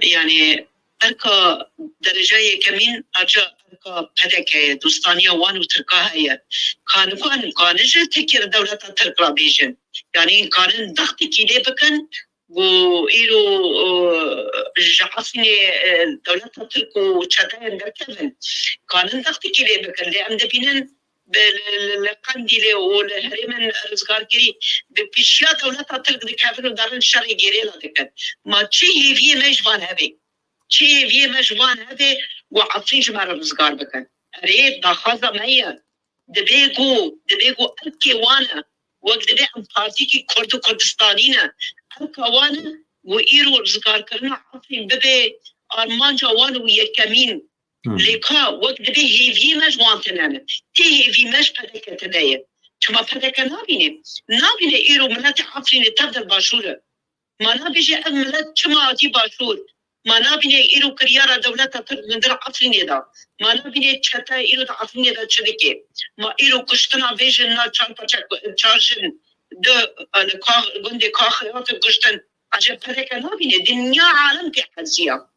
yanî erka dereca yekemîn aca erka P D K ye, dostaniya wan û Tirka heye. Kanivan, kani ji Tirkiye dewleta Tirk re bêjin. Yanî kanin dextekî lê bikin, ku îro, e, ji Efrînê, e, dewleta Tirk û çeteyên derkevin, kanin dextekî lê bikin. Lê em dibînin bi, li, li, li Qendîlê û li herêmên rizgarkirî bi pêşiya dewleta Tirk dikevin û derin şerê gerîla dikin. Ma çi hêviyê me ji van hebe? Çi hêviyê me ji van hebe ku Efrîn ji me re rizgar bikin? Erê, daxwaza me ye. Dibê ku, dibê ku erkê wan e, wek dibê em partîkî Kurd û Kurdistanî ne, erka wan e ku îro rizgarkirina Efrîn bibe armanca wan û yekemîn. Hmm. Lê ka wek dibê hêviyê me ji wan tune ne. Tê hêvî me ji P D K tune ye. Çima P D K nabîne? Nabîne îro miletê Efrînê tev der başûr e. Ma nabêje ev milet çima hatî başûr? Ma nabîne îro kiryara dewleta Tirk li hundir Efrînê de? Ma nabîne çete îro di Efrînê de çi dike? Ma îro kuştina vê jinina çar paçek, çar jin, du, li Ka-, gundê Kaxê hatin kuştin. Ancak P D K nabîne. Dinya alem pê hesiya.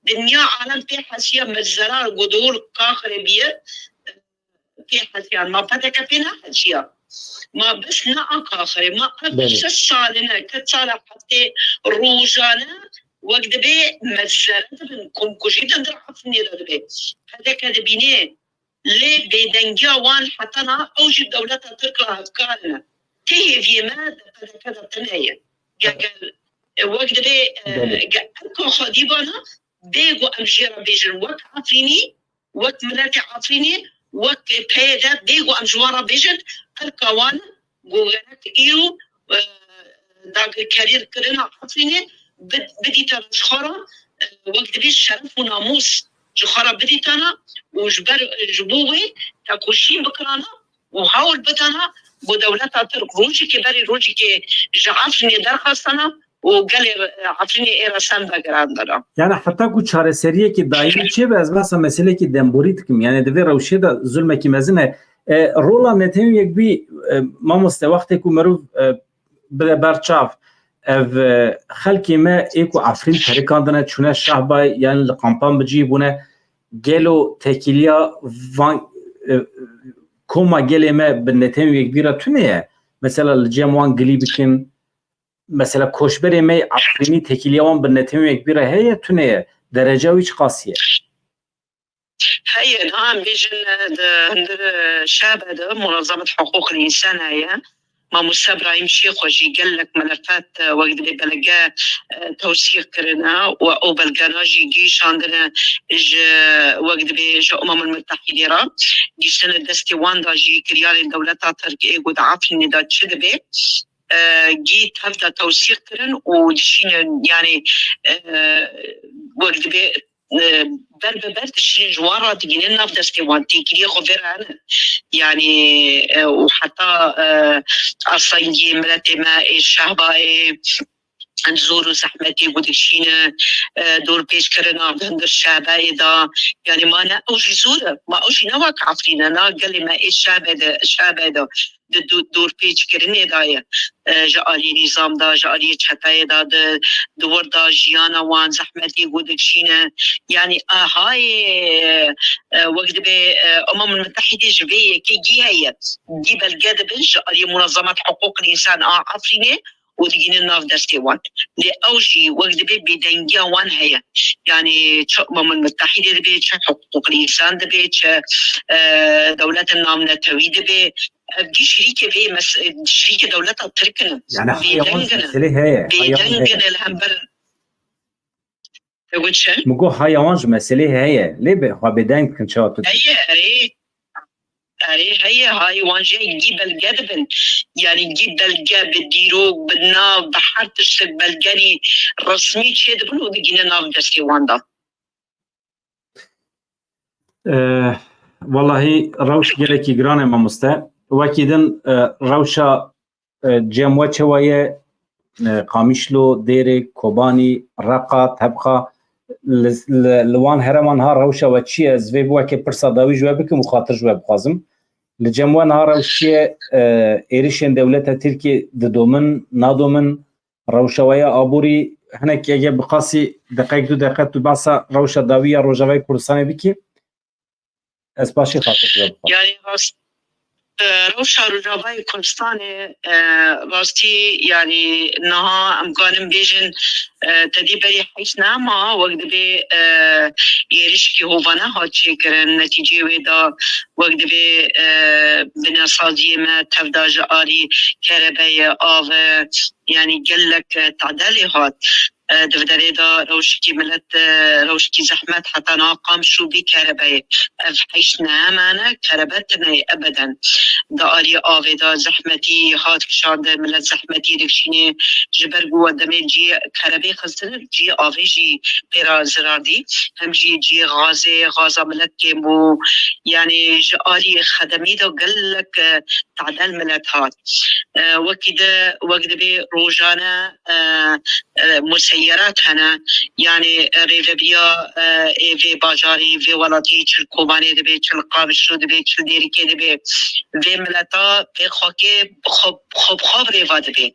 Dinya alem pê hesiya, mezera Gudur Kaxirê biye. Pê hesiyan, ma P D K pê nehesiya. Ma bes ne a Kaxirê, ma ev Belê. Şeş sal in e, ke sala heftê rojane wek dibê mezere dibin, komkujî di hundir Efrînê de dibe. P D K dibîne, lê bêdengiya wan heta niha ew jî dewleta Tirk re hevkar in. Tê hêviyê me di P D K de tune ye. Ge-, ge-, wek dibê, e, Belê. Ge-, erka xwedî bana, bê ku em jê re bêjin wek Efrînî, wek miletê Efrînê, wek P Y D, bê ku em ji wan re bêjin, erka wan ku gerek îro, e, dagirkerî kirina Efrînê bid-, bidîtana ji xwe re, e, wek dibê şeref û namûs ji xwe re bidîtana û ji ber, ji bo wê tekoşîn bikirana û hewl bidana ku dewleta Tirk rojekê berê rojekê ji Efrînê derxistana û gelê, e, Efrînê ê re sem vegirandana. Yani heta ku çareseriyekê dayîn çêbe, ez behsa meselekî demborî dikim. Yani di vê rewşê de zulmekî mezin e. E, rola Netewên Yekbûyî, e, mamoste, wextê ku mirov, e, bide ber çav, ev, e, xelkê me ê ku Efrîn terikandine, çûne Şahbayê, yani li kampan bi cihî bûne, gelo tekîliya van, e, koma gelê me bi Netewên Yekbûyî re tune ye? Mesela li cem wan gilî bikin, mesela koçberê me yê Efrînî tekîliya wan bi Netewên Yekbûyî re heye, tune ye? Derece wî çiqasî ye? Heye, niha em bêjin, e, di hundir, e, Şehbe de Munazemet Hiqûqil Însan heye. Mamoste Îbrahîm Şêxo jî gelek melefet, e, wek dibê belge, e, tewsîq kirine û ew belgena jî gihîşandine ji, wek dibê ji Umemul Mitehîdê re. Gihîştine destê wan de jî kiryarên dewleta Tirk ê ku di Efrînê de çi dibe, e, gî tev de tewsîq kirin û dişînin, yanî, e, wek dibê, e, ber bi ber dişînin ji wan re digihînin nav destê wan, têkiliyê xwe vê re hene. Yanî, e, û heta, e, astengiyê miletê me ê Şehbayê, em zor û zehmetê ku dikişîne, e, dorpêçkirina di hundir Şehbayê de, yanî ma ne ew jî zor e, ma ew jî ne wek Efrîn e, na gelê me ê Şehbe de, Şehbe de di do-, dorpêçkirinê de ye, e, ji aliyê nîzam de, ji aliyê çeteyê de, di, di wir de jiyana wan, zehmetê ku dikişîne, yanî ehayê, e, wek dibê, e, Umemul Mitehîdê ji vê yekê gî heye, gî belge dibin ji aliyê Munazemet Hiqûqil Însan a Efrînê, û digîne nav destê wan. Lê ew jî wek dibê bêdengiya wan heye. Yanî çi Umemul Mutehîdê dibê, çi hiqûqil însan dibê, çi, e, dewletên navnetewî dibê. Ev dî şirîkê vê mes-, şirîkê dewleta Tirk in. Yani haya wan Bêdeng in. Meselê heye. Haya wan Bêdeng heye. In li hember. Te got çi? Min got haya wan ji meselê heye. Lê bi xwe bêdeng dikin çawa tu? Heye, erê. Erê, heye, hay wan jî gî belge dibin. Yanî gî belge bi dîrok, bi nav, bi her tiştek belgenî resmî çêdibin û digîne nav destê wan de. Eh, wellahî rewş gelekî giran e mamoste. Wekî din, eh, rewşa, eh, cem we çewa ye? Eh, Qamişlo, Dêrê, Kobanî, Reqa, Tebxa, li, li, li wan hereman ha rewşa we çi ye? Ez vê weke pirsa dawî ji we bikim û xatir ji we bixwazim. Li cem we niha rewş çi ye? Eh, êrişên dewleta Tirkiyê didomin, nadomin? Rewşa we ya aborî, hinek heke bi qasî deqek du deqe tu behsa rewşa dawî ya Rojavayê Kurdistanê bikî, ez paşê xatir ji we bixwazim. Yanî rast, e, rewşa Rojavayê Kurdistanê, e, rastî, yanî niha em karin bêjin, e, tedî berî heşt nema wek dibê, e, êrişkî hovane hat çêkirin. Netîceyê wê de wek dibê, e, binesaziyê me tevda ji alî kerebeyê, av, e, yanî gelek, e, tadalê hat. E, di vê derê de rewşikî milet, e, rewşikî zehmet heta niha Qamişlo bî kerebeyê. Ev heşt neheme ne, kerebe tune ye ebeden. Di alî avê de zehmetî hat kişandin, milet zehmetî dikişînê, ji ber ku we demê cihê kerebê xistine, cihê avê jî pê re zirar dî. Hem jî cihê gazê, gaza milet kêm bû. Yanî ji alî xedemî de gelek, e, tadel milet hat. E, wekî di, wek dibê rojane, e, e, museyyerat hene. Yanî, e, rêvebiriya, e, ê vê bajarî, vê welatî çi li Kobanê dibê, çi li Qamişlo dibê, çi li Dêrikê dibê. Vê mileta, vê xakê xwe, xwe bi xwe bi rêva dibê.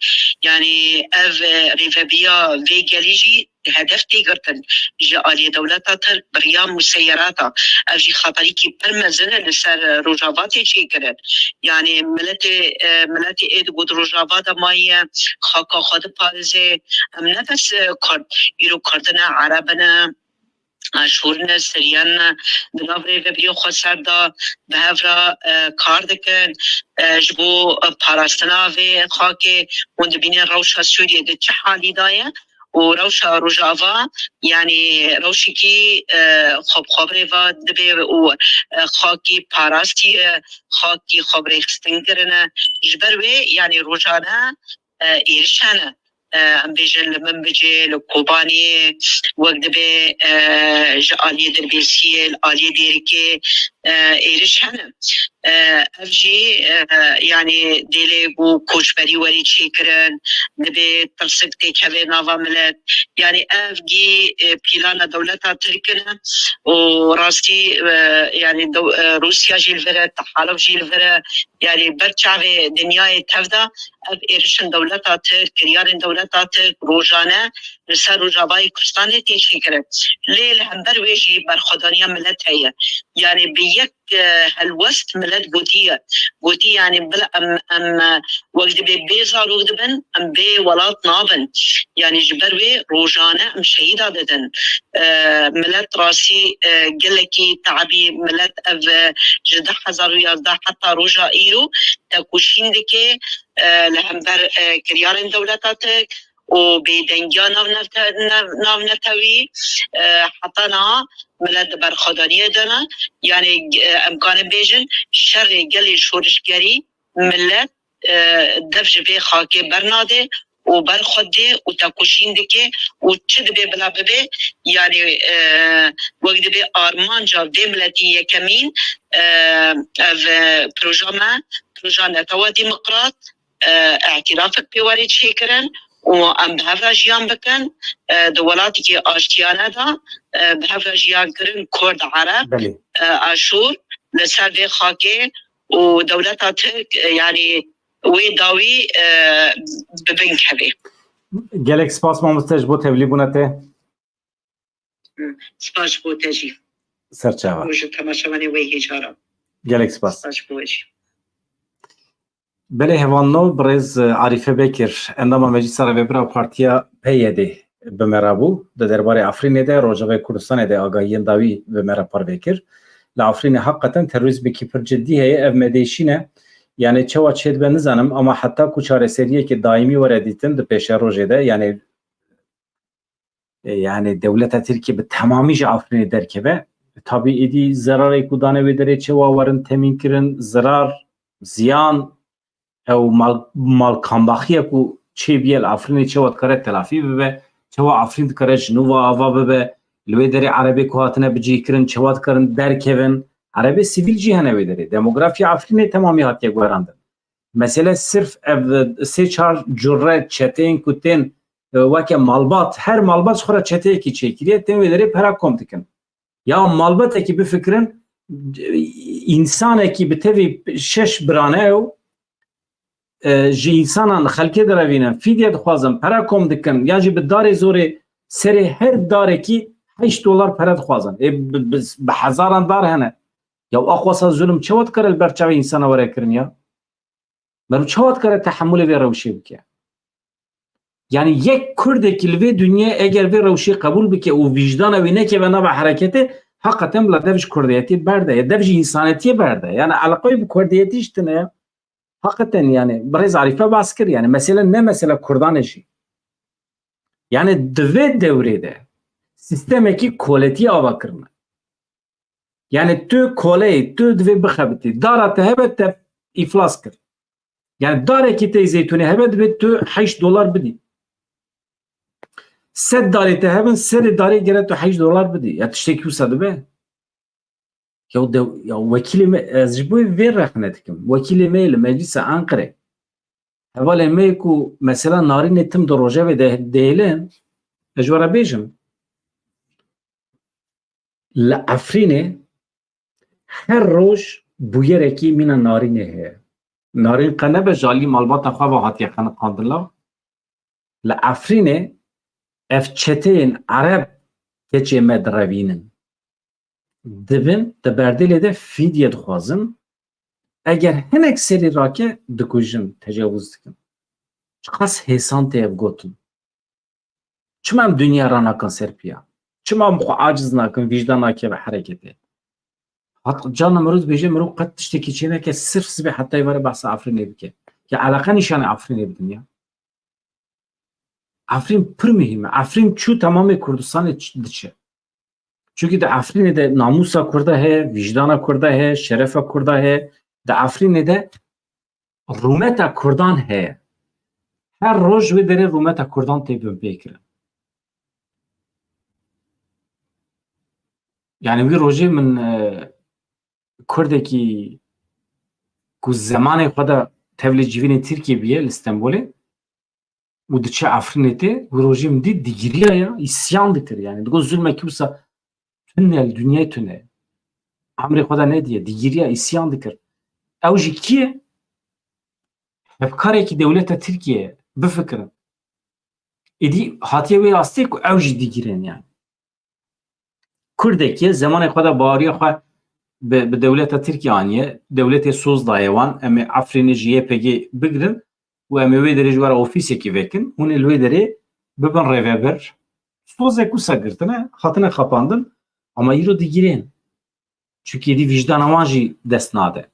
Yanî ev, e, rêvebiriya vê gelî jî hedef tê girtin. Ji aliyê dewleta Tirk bi riya museyerata, ev jî xeterîkî pir mezin e li ser Rojava tê çêkirin. Yanî miletê, e, miletê ê digot Rojava de maye, xaka xwe diparêze. Em ne bes, e, Kurd, îro Kurd ne, Ereb ne, Aşûr ne, Siryan ne, di nav rêvebiriyê xweser de bi hev re, e, kar dikin. E, ji bo, e, parastina vê xakê hûn dibînin rewşa Sûriyê di çi halî de ye û rewşa Rojava, yanî rewşekî, e, xwe bi xwe bi rêva dibe û, e, xakî parastî, e, xakî xwe bi rêxistin kirine. Ji ber wê, yanî rojane, e, êriş hene. E, em bêjin li Minbicê, li Kobaniyê, wek dibê, e, ji aliyê Dirbêsiyê, li aliyê Dêrikê, e, êriş hene. E, ev jî, e, yanî dêlê ku koçberî werî çêkirin, dibê tirsik têkeve nava milet. Yanî ev gî, e, plana dewleta Tirk in û rastî, e, yanî dew-, e, Rûsya jî li vir e, Tehaluf jî li vir e. Yanî ber çavê dinyayê tev de ev êrişin dewleta Tirk, kiryarên dewleta Tirk rojane li ser Rojavayê Kurdistanê tê çêkirin. Lê li hember wê jî berxwedaniya milet heye. Yanî bi yek, e, helwest milet gotiye. Gotiye, yanî bila em, em, e, wek dibê bê zarok dibin, em bê welat nabin. Yanî ji ber wê rojane em şehîda didin. E, milet rastî, e, gelekî te'bî, milet ev, e, ji du hezar û yazdeh heta roja îro tekoşîn dike, e, li hember, e, kiryarên dewleta Tirk û bêdengiya navnete-, nav-, navnetewî, e, heta niha milet di berxwedaniyê de ne. Yanî, e, em karin bêjin şerê gelê şorişgerî milet, e, dev ji vê xakê bernade û berxwe dê û tekoşîn dike û çi dibe bila bibe, yanî, e, wek dibe armanca vê miletî yekemîn, e, ev, e, proja me, proja Netewa Demokrat, e, îtirafek pê werê çêkirin û em bi hev re jiyan bikin, e, di welatekî aştiyane de, e, bi hev re jiyan kirin Kurd, Ereb, Belê. e, Aşûr, li ser vê xakê û dewleta Tirk, e, yanî wê dawî, e, bi bin kevê. Gelek spas mamoste ji bo tevlîbûna te. Spas ji bo te jî. Serçava. Û ji temaşevanê wê hêja re. Gelek spas. Spas ji bo we jî. Belê hevalno, birêz Arîfe Bekir, endama Meclisa Rêvebir a Partiya P Y D bi me re bû. Di derbarê Efrînê de, Rojavayê Kurdistanê de agahiyên dawî bi me re parve kir. Li Efrînê heqeten terorîzmekî pir cidî heye, ev me dêşîne. Yani çawa çêdibe nizanim, ama heta ku çareseriyekê daîmî were dîtin di pêşerojê de, yani E, yani dewleta Tirkiyê bi temamî ji Afrînê derkeve. Tabî êdî zerarê ku dane wê derê çewa werin temîn kirin, zirar, ziyan, ew mal, malkambaxiya ku çêbûye li Afrînê çewa dikare telafî bibe, çewa Afrîn dikare ji nû ve ava bibe, li wê derê erebê ku hatine bicihkirin çewa dikarin derkevin. Erebê sivîl jî hene wê derê. Demografiya Afrînê temamî hatiye guherandin. Mesele sirf ev sê çar cure çeteyên ku tên, e, weke malbat, her malbat ji xwe re çeteyekî çêkiriye, tên wê derê pera kom dikin. Ya malbatekî bifikirin, e, însanekî bi tevî şeş birane ew, e, ji însanan xelkê direvînin, fîdye dixwazin, pera kom dikin, ya jî bi darê zorê serê her darekî heşt dolar pere dixwazin. Ê, bi, bi, bi hezaran dar hene. Ya axwasa zulm çawa dikare li ber çavê însana were kirin ya? Meriv çawa dikare tehemûlê vê rewşê bike? Yani yek Kurdekî li vê dinyê eger vê rewşê qebûl bike û vîjdana wî nekeve nava hereketê, heqeten bila dev ji Kurdiyetê berde ye, dev ji însanetiyê berde ye. Yani eleqeyê bi Kurdiyetî jî tune ye. Heqeten yani birêz Arîfe bas kir, yani mesele ne mesela Kurdan e jî. Yani di vê dewrê de sîstemekî koletî ava kirine. Yani tu koleyê, tu divê bixebitî. Dara te hebe te îflas kir. Yani darekî te zeytûnê hebe divê tu heşt dolar bidî. Sed darê te hebin, serê darê gere tu heşt dolar bidî. Ya tiştekî wisa dibe? Ya de, ya wekîlê me, ez ji bo vê rexne dikim. Wekîlê me li Meclisa Anqerê. Hevalê me ku mesela narînê tim di rojevê de dihêlin, ez ji we re bêjim. Li Efrînê her roj bûyerekî mîna narînê heye. Narîn qe nebe ji alî malbata xwe ve hatiye xeniqandin la. Li Efrînê ev çeteyên Ereb keçê me direvînin. Dibin, di berdêlê de fîdye dixwazin. Eger hinek serî rake, dikujin, tecawuz dikin. Çiqas hêsan tê ev gotin. Çima em dinya ranakin ser piya? Çima em xwe aciz nakin, vîjdan nakeve hereketê? Hat cana mirov dibêje, mirov qet tiştekî çêneke, sirf sibê heta êvarê behsa Efrînê bike. Ya eleqe nîşanê Efrînê bidin ya. Efrîn pir muhîm e. Efrîn çû temamê Kurdistanê ç-, diçe. Çunkî di Efrînê de namûsa Kurda heye, vîjdana Kurda heye, şerefa Kurda heye. Di Efrînê de rûmeta Kurdan heye. Her roj wê derê rûmeta Kurdan tê binpêkirin. Yani wî rojê min, e, Kurdekî ku zemanê xwe de tevlê civînê Tirkiyê bûye li Stenbolê û diçe Efrînê tê, wî rojê min dî digiriya ya, îsyan dikir yani. Digot zulmekî wisa tune li dinyayê tune. Emrê xwe de nediye, digiriya, îsyan dikir. Ew jî kî ye? Hevkarekî dewleta Tirkiyê ye, bifikirin. Êdî hatiye wê astê ku ew jî digirên yani. Kurdekî ye, zemanê xwe de baweriya xwe bi, bi dewleta Tirkiyê aniye. Dewletê soz daye wan, em ê Efrînê ji Y P G bigirin û em ê wê derê ji we re ofîsekî vekin. Hûn ê li wê derê bibin rêvebir. Sozek wisa girtine, hatine xapandin, ama îro digirên. Çunkî êdî vîjdana wan jî dest nade.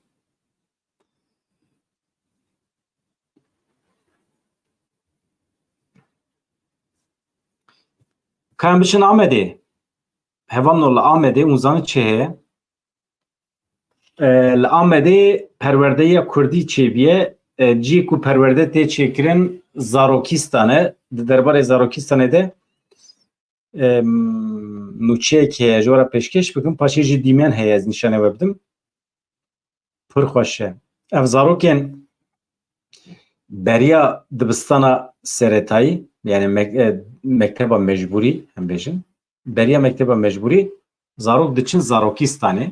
Ka em biçin Amedê. Hevalno, li Amedê, hûn zanin çi heye? E, li Amedê perwerdeya Kurdî çêbûye. E, cihê ku perwerde tê çêkirin Zarokîstan e. Di derbarê Zarokîstanê de, em, nûçeyek heye, ji we re pêşkêş bikim, paşê jî dîmen heye, ez nîşanê we bidim. Pir xweş e. Ev zarokên beriya dibistana seretayî, yani mek-, e, mekteba mecbûrî, em bêjin, beriya mekteba mecbûrî, zarok diçin Zarokîstanê.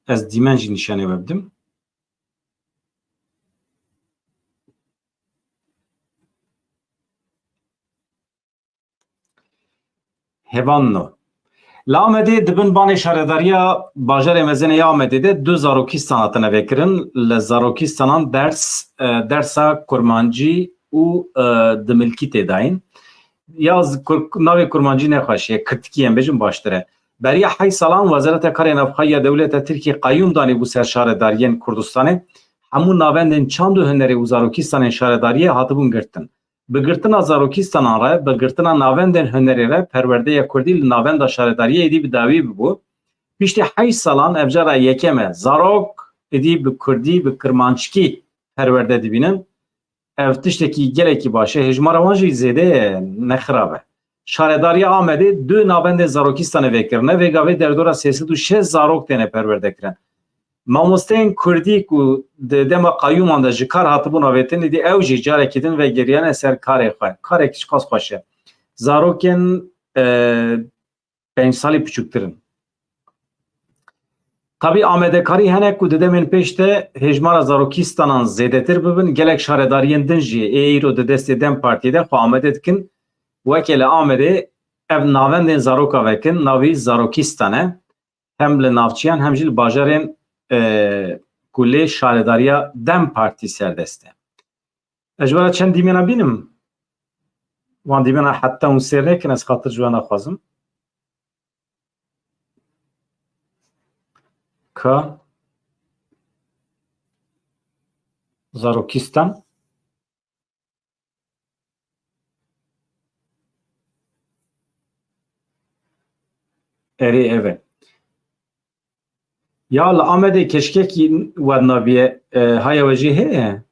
Ez dîmen jî nîşanê we bidim. Hevalno. Li Amedê di bin banê şaredariya bajarê mezin ê ya Amedê de du zarokîstan hatine vekirin. Li zarokîstanan ders, e, dersa kurmancî û, e, dimilkî tê dayîn. Ya z-, kur-, navê kurmancî ne xweş e, kirtikî em bêjin baştir e. Beriya heyş salan Wezareta Karê Navxwe ya Dewleta Tirkiyê qeyûm danîbû ser şaredariyên Kurdistanê. Hemû navendên çand û hunerê û zarokîstanên şaredariyê hatibûn girtin. Bi girtina zarokîstanan re, bi girtina navendên hunerê re perwerdeya kurdî li navenda şaredariyê êdî bi dawî bibû. Piştî heyş salan ev cara yekem e zarok êdî bi kurdî, bi kirmanckî perwerde dibînin. Ev tiştekî gelekî baş e. Hêjmara wan jî zêde ye, ne xirab e. Şaredariya Amedê du navendên zarokîstanê vekirine. Vê gavê derdora sê sed û şêst zarok têne perwerdekirin. Mamosteyên kurdî ku di dema qeyûman de ji kar hatibûn avêtin, êdî ew jî carekî din vegeriyane ser karê xwe. Karekî çiqas xweş e. Zarokên, e, pênc salî piçûktir in. Tabî amadekarî hene ku di demên pêş de hêjmara zarokîstanan zêdetir bibin. Gelek şaredariyên din jî ê îro di destê DEM Partiyê de xwe amade dikin. Weke li Amedê ev navendên zaroka vekin, navî zarokîstan e. Hem li navçeyan hem jî li bajarên, e, ku lê şaredariya DEM Partî serdest e. Ez ji we re çend dîmena bînim. Wan dîmena heta hûn sêr nekin, ez xatir ji we naxwazim. Ka zarokîstan. Erê, ev e. Ya li Amedê keçikekî wenda bîye, e, haya we jî heye?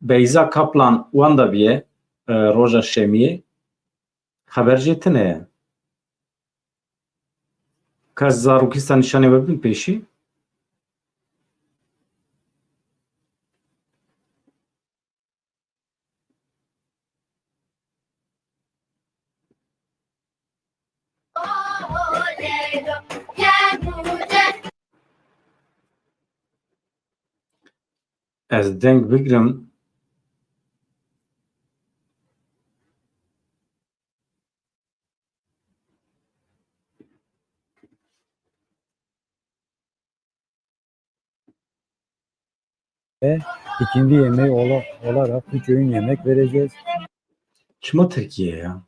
Beyza Kaplan wenda bîye, e, roja şemiyê. Xeber jê tune ye. Kes zarokîstan nîşanê we bin pêşî. Ez deng bigrim. Ve ikindi yemeği ola-, olarak üç öğün yemek vereceğiz. Çima Tirkiye ya?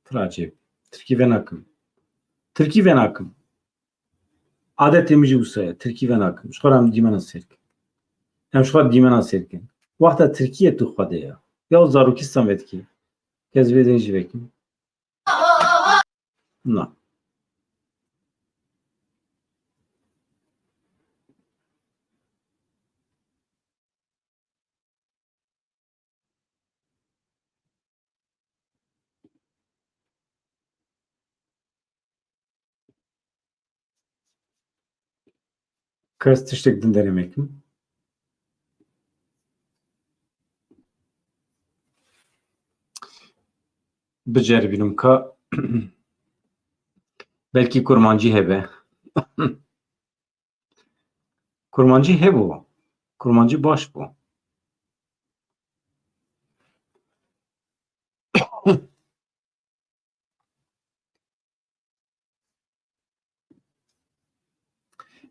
Pir acayip. Tirkî venakim. Tirkî venakim. Adetê min jî wisa ye. Tirkî venakim. Ji xwe re em dîmena sêr kin. Em ji xwe re dîmena sêr kin. Wexta Tirkiye tu xwe de ya. Ya zarokîstan vedikî. Kes vê dên jî vekim. Na. Kes tiştek din derê mekim. Biceribînim ka belkî kurmancî hebe. Kurmancî hebû. Kurmancî baş bû.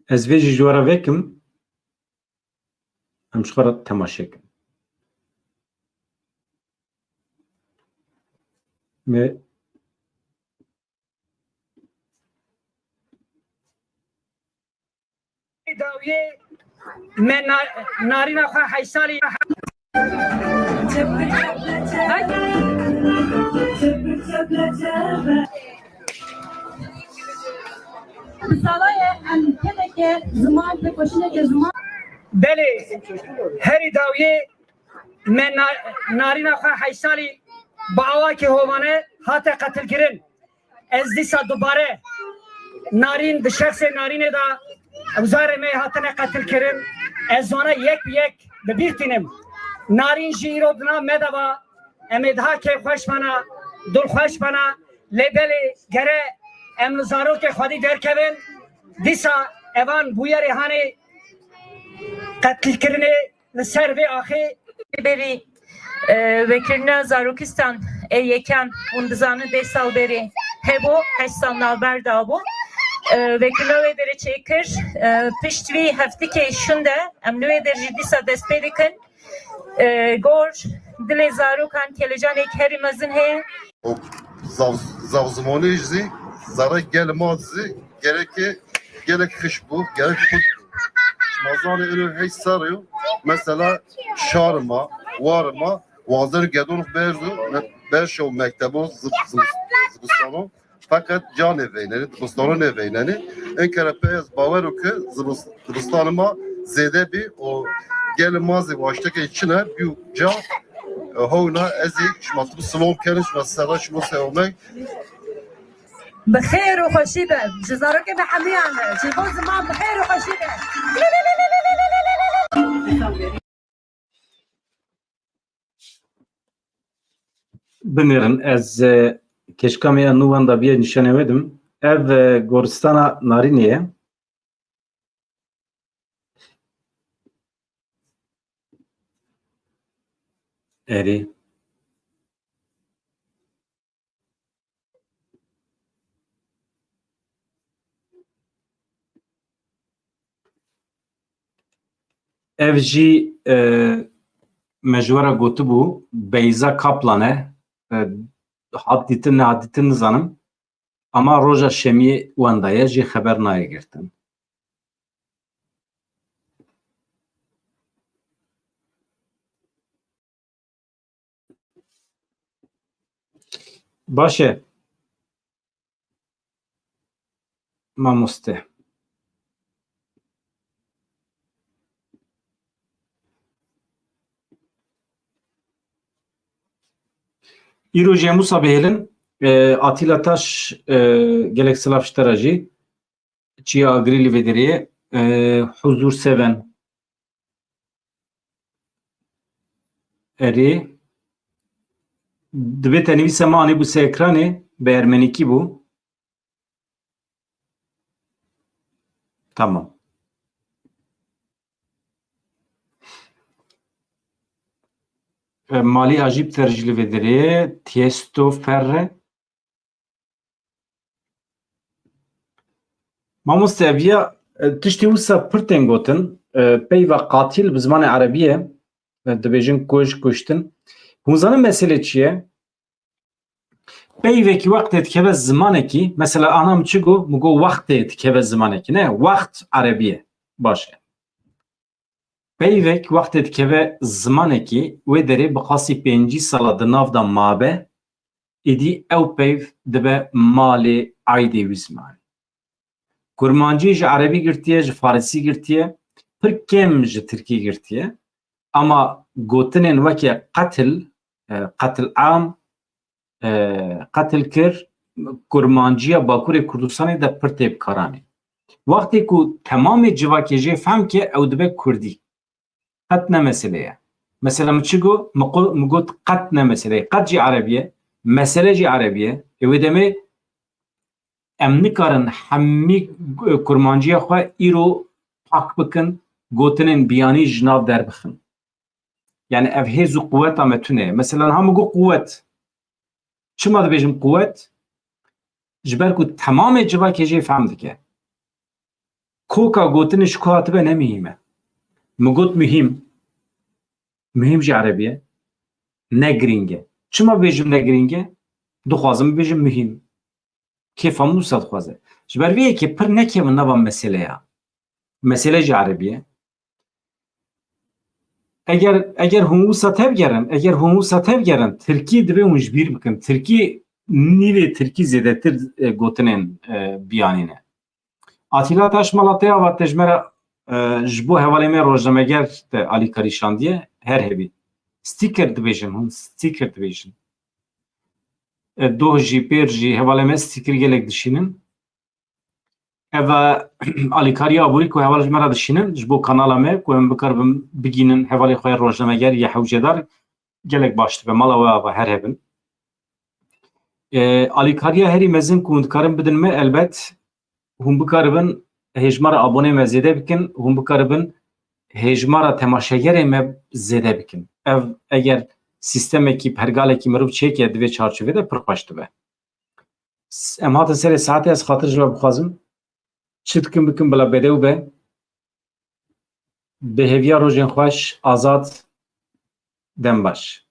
Ez vê jî ji we re vekim. Em ji xwe re temaşe kin. Me Dawiyê me na-, narîna xwe heyşalî. Bi salayê em teneke ziman, têkoşîneke ziman. Belê, herî dawiyê me na-, narîna xwe heyşalî bi awakî hovane hate qetilkirin. Ez dîsa dubare Narîn di şexsê Narînê de wizarê me hatine qetilkirin. Ez wana yek bi yek bi bîr tînim. Narîn jî îro di nav me de va, em ê daha kêfxweş bana, dilxweş bana. Lê belê gere em li zarokê xwedî derkevin. Dîsa evan bûyerê hanê qetilkirinê li ser vê axê. Berî, e, vekirina zarokistan ê yekem, hûn dizanin deh sal berî Hebû, heşt sal navber dabû. E, vekirina wê derê çêkir. E, pişt vî heftikê şûnde em li wê der jî dîsa dest pê dikin. E, gor, dilê zarokan kelecanê herî mezin heye. Û zav-, zazmonî jî zerrê gel ma zî gereke gelek xiş bû, gelek xurt bû. Şima zanê êno hey serrî yo, mesela şarê ma, warê ma, wazen gedon berzo, me-, berşo mektebo, zib-, zib-, zibistano. Feqet ca nêveynenî, dibistano nêveynenî. Enkere pey ez bawer o ke zibis-, dibistanê ma zêde bî û gelê ma zî waşteke çi ne bî û ca, e, hewna ez ê şima tu silom kerin, şima serra şima sewmek. Bi xêr û xweşî be. Ji zarokê me hemiyan e. Ji bo ziman bi xêr û xweşî be. Binêrin, ez, e, kêşka me ya nû wenda bîye nîşanê wê dim. Ev, e, goristana Narînê ye. Erê. Ev jî, e, me ji we re gotibû, Beyza Kaplan e. E, hat dîtin, nehat dîtin nizanim. Ama roja şemiyê wenda ye, jê xeber nayê girtin. Baş e. Mamoste. Îro jî em wisa bihêlin, e, Atîla Taş, e, gelek silav ji te re jî. Çiya Agirî li vê derê ye. E, Huzur Seven. Erê. Divê te nivîse me anîbû ser ekranê, bi ermenîkî bû. Tamam. E, Malî Ajîb Ter jî li vê derê ye. Tiesto Ferre. Mamoste, ev ya, e, tiştê wisa pir tên gotin, e, peyva qatil bi zimanê erebî ye, e, dibêjin kuj, kuştin. Hûn zanin mesele çi ye? Peyvekî wextê dikeve zimanekî, mesela ana min çi got, min got wextê dikeve zimanekî, ne, wext erebî ye. Baş e. Peyvek wextê dikeve zimanekî, wê derê bi qasî pêncî sala di nav de mabe, êdî ew peyv dibe malê aydê wî zimanî. Kurmancî ji erebî girtiye, ji farisî girtiye, pir kêm ji tirkî girtiye. Ama gotinên weke qetil, e, qetil am, e, qetil kir, kurmanciya Bakurê Kurdistanê de pir tê bikaranê. Wextê ku temamê civakê jê fehm ke, ew dibe kurdî. Qet ne mesele ye. Mesela min çi got? Min qo-, min got qet ne mesele ye. Qet jî erebî ye. Mesele jî erebî ye. Ê wê demê em nikarin hemî, e, kurmanciya xwe îro pak bikin, gotinên biyanî ji nav derbixin. Yani ev hêz û quweta me tune ye. Mesela niha min got quwet. Çima dibêjim quwet? Ji ber ku temamê civakê jê fehm dike. Koka gotinê ji ku hatibe ne muhîm e. Min got muhîm. Muhîm jî erebî ye. Ne girîng e. Çima bêjim ne girîng e? Dixwazim bibêjim muhîm. Kêfa min wisa dixwaze. Ji ber vê yekê pir nekevin nava meseleya. Mesele jî erebî ye. Eger, eger hûn wisa tevgerin, eger hûn wisa tevgerin, tirkî divê hûn ji bîr bikin. Tirkî, nîvê tirkî zêdetir, e, gotinên, e, biyanî ne. Atîla Taş mala te ava te ji me re, e, ji bo hevalê me rojnameger te alîkarî şandiye, her hebî. Sticker dibêjin, hûn sticker dibêjin. E, doh jî, pêr jî, hevalê me sticker gelek dişînin. Ev, e, alîkariya aborî ku heval ji me re dişînin, ji bo kanala me, ku em bikaribin bigînin hevalê xwe rojnameger ya hewcedar, gelek baş dibe. Mala we ava her hebin. E, alîkariya herî mezin ku hûn dikarin bidin me, elbet hûn bikaribin hêjmara abonê me zêde bikin, hûn bikaribin hêjmara temaşegerê me zêde bikin. Ev, eger sîstemekî, pergalekî mirov çêke di vê çarçovê de pir xweş dibe. S-, em hatin serê saetê, ez xatir ji we bixwazim. Çi dikin bikin bila bêdew be. Bi hêviya rojên xweş, Azad, dem baş.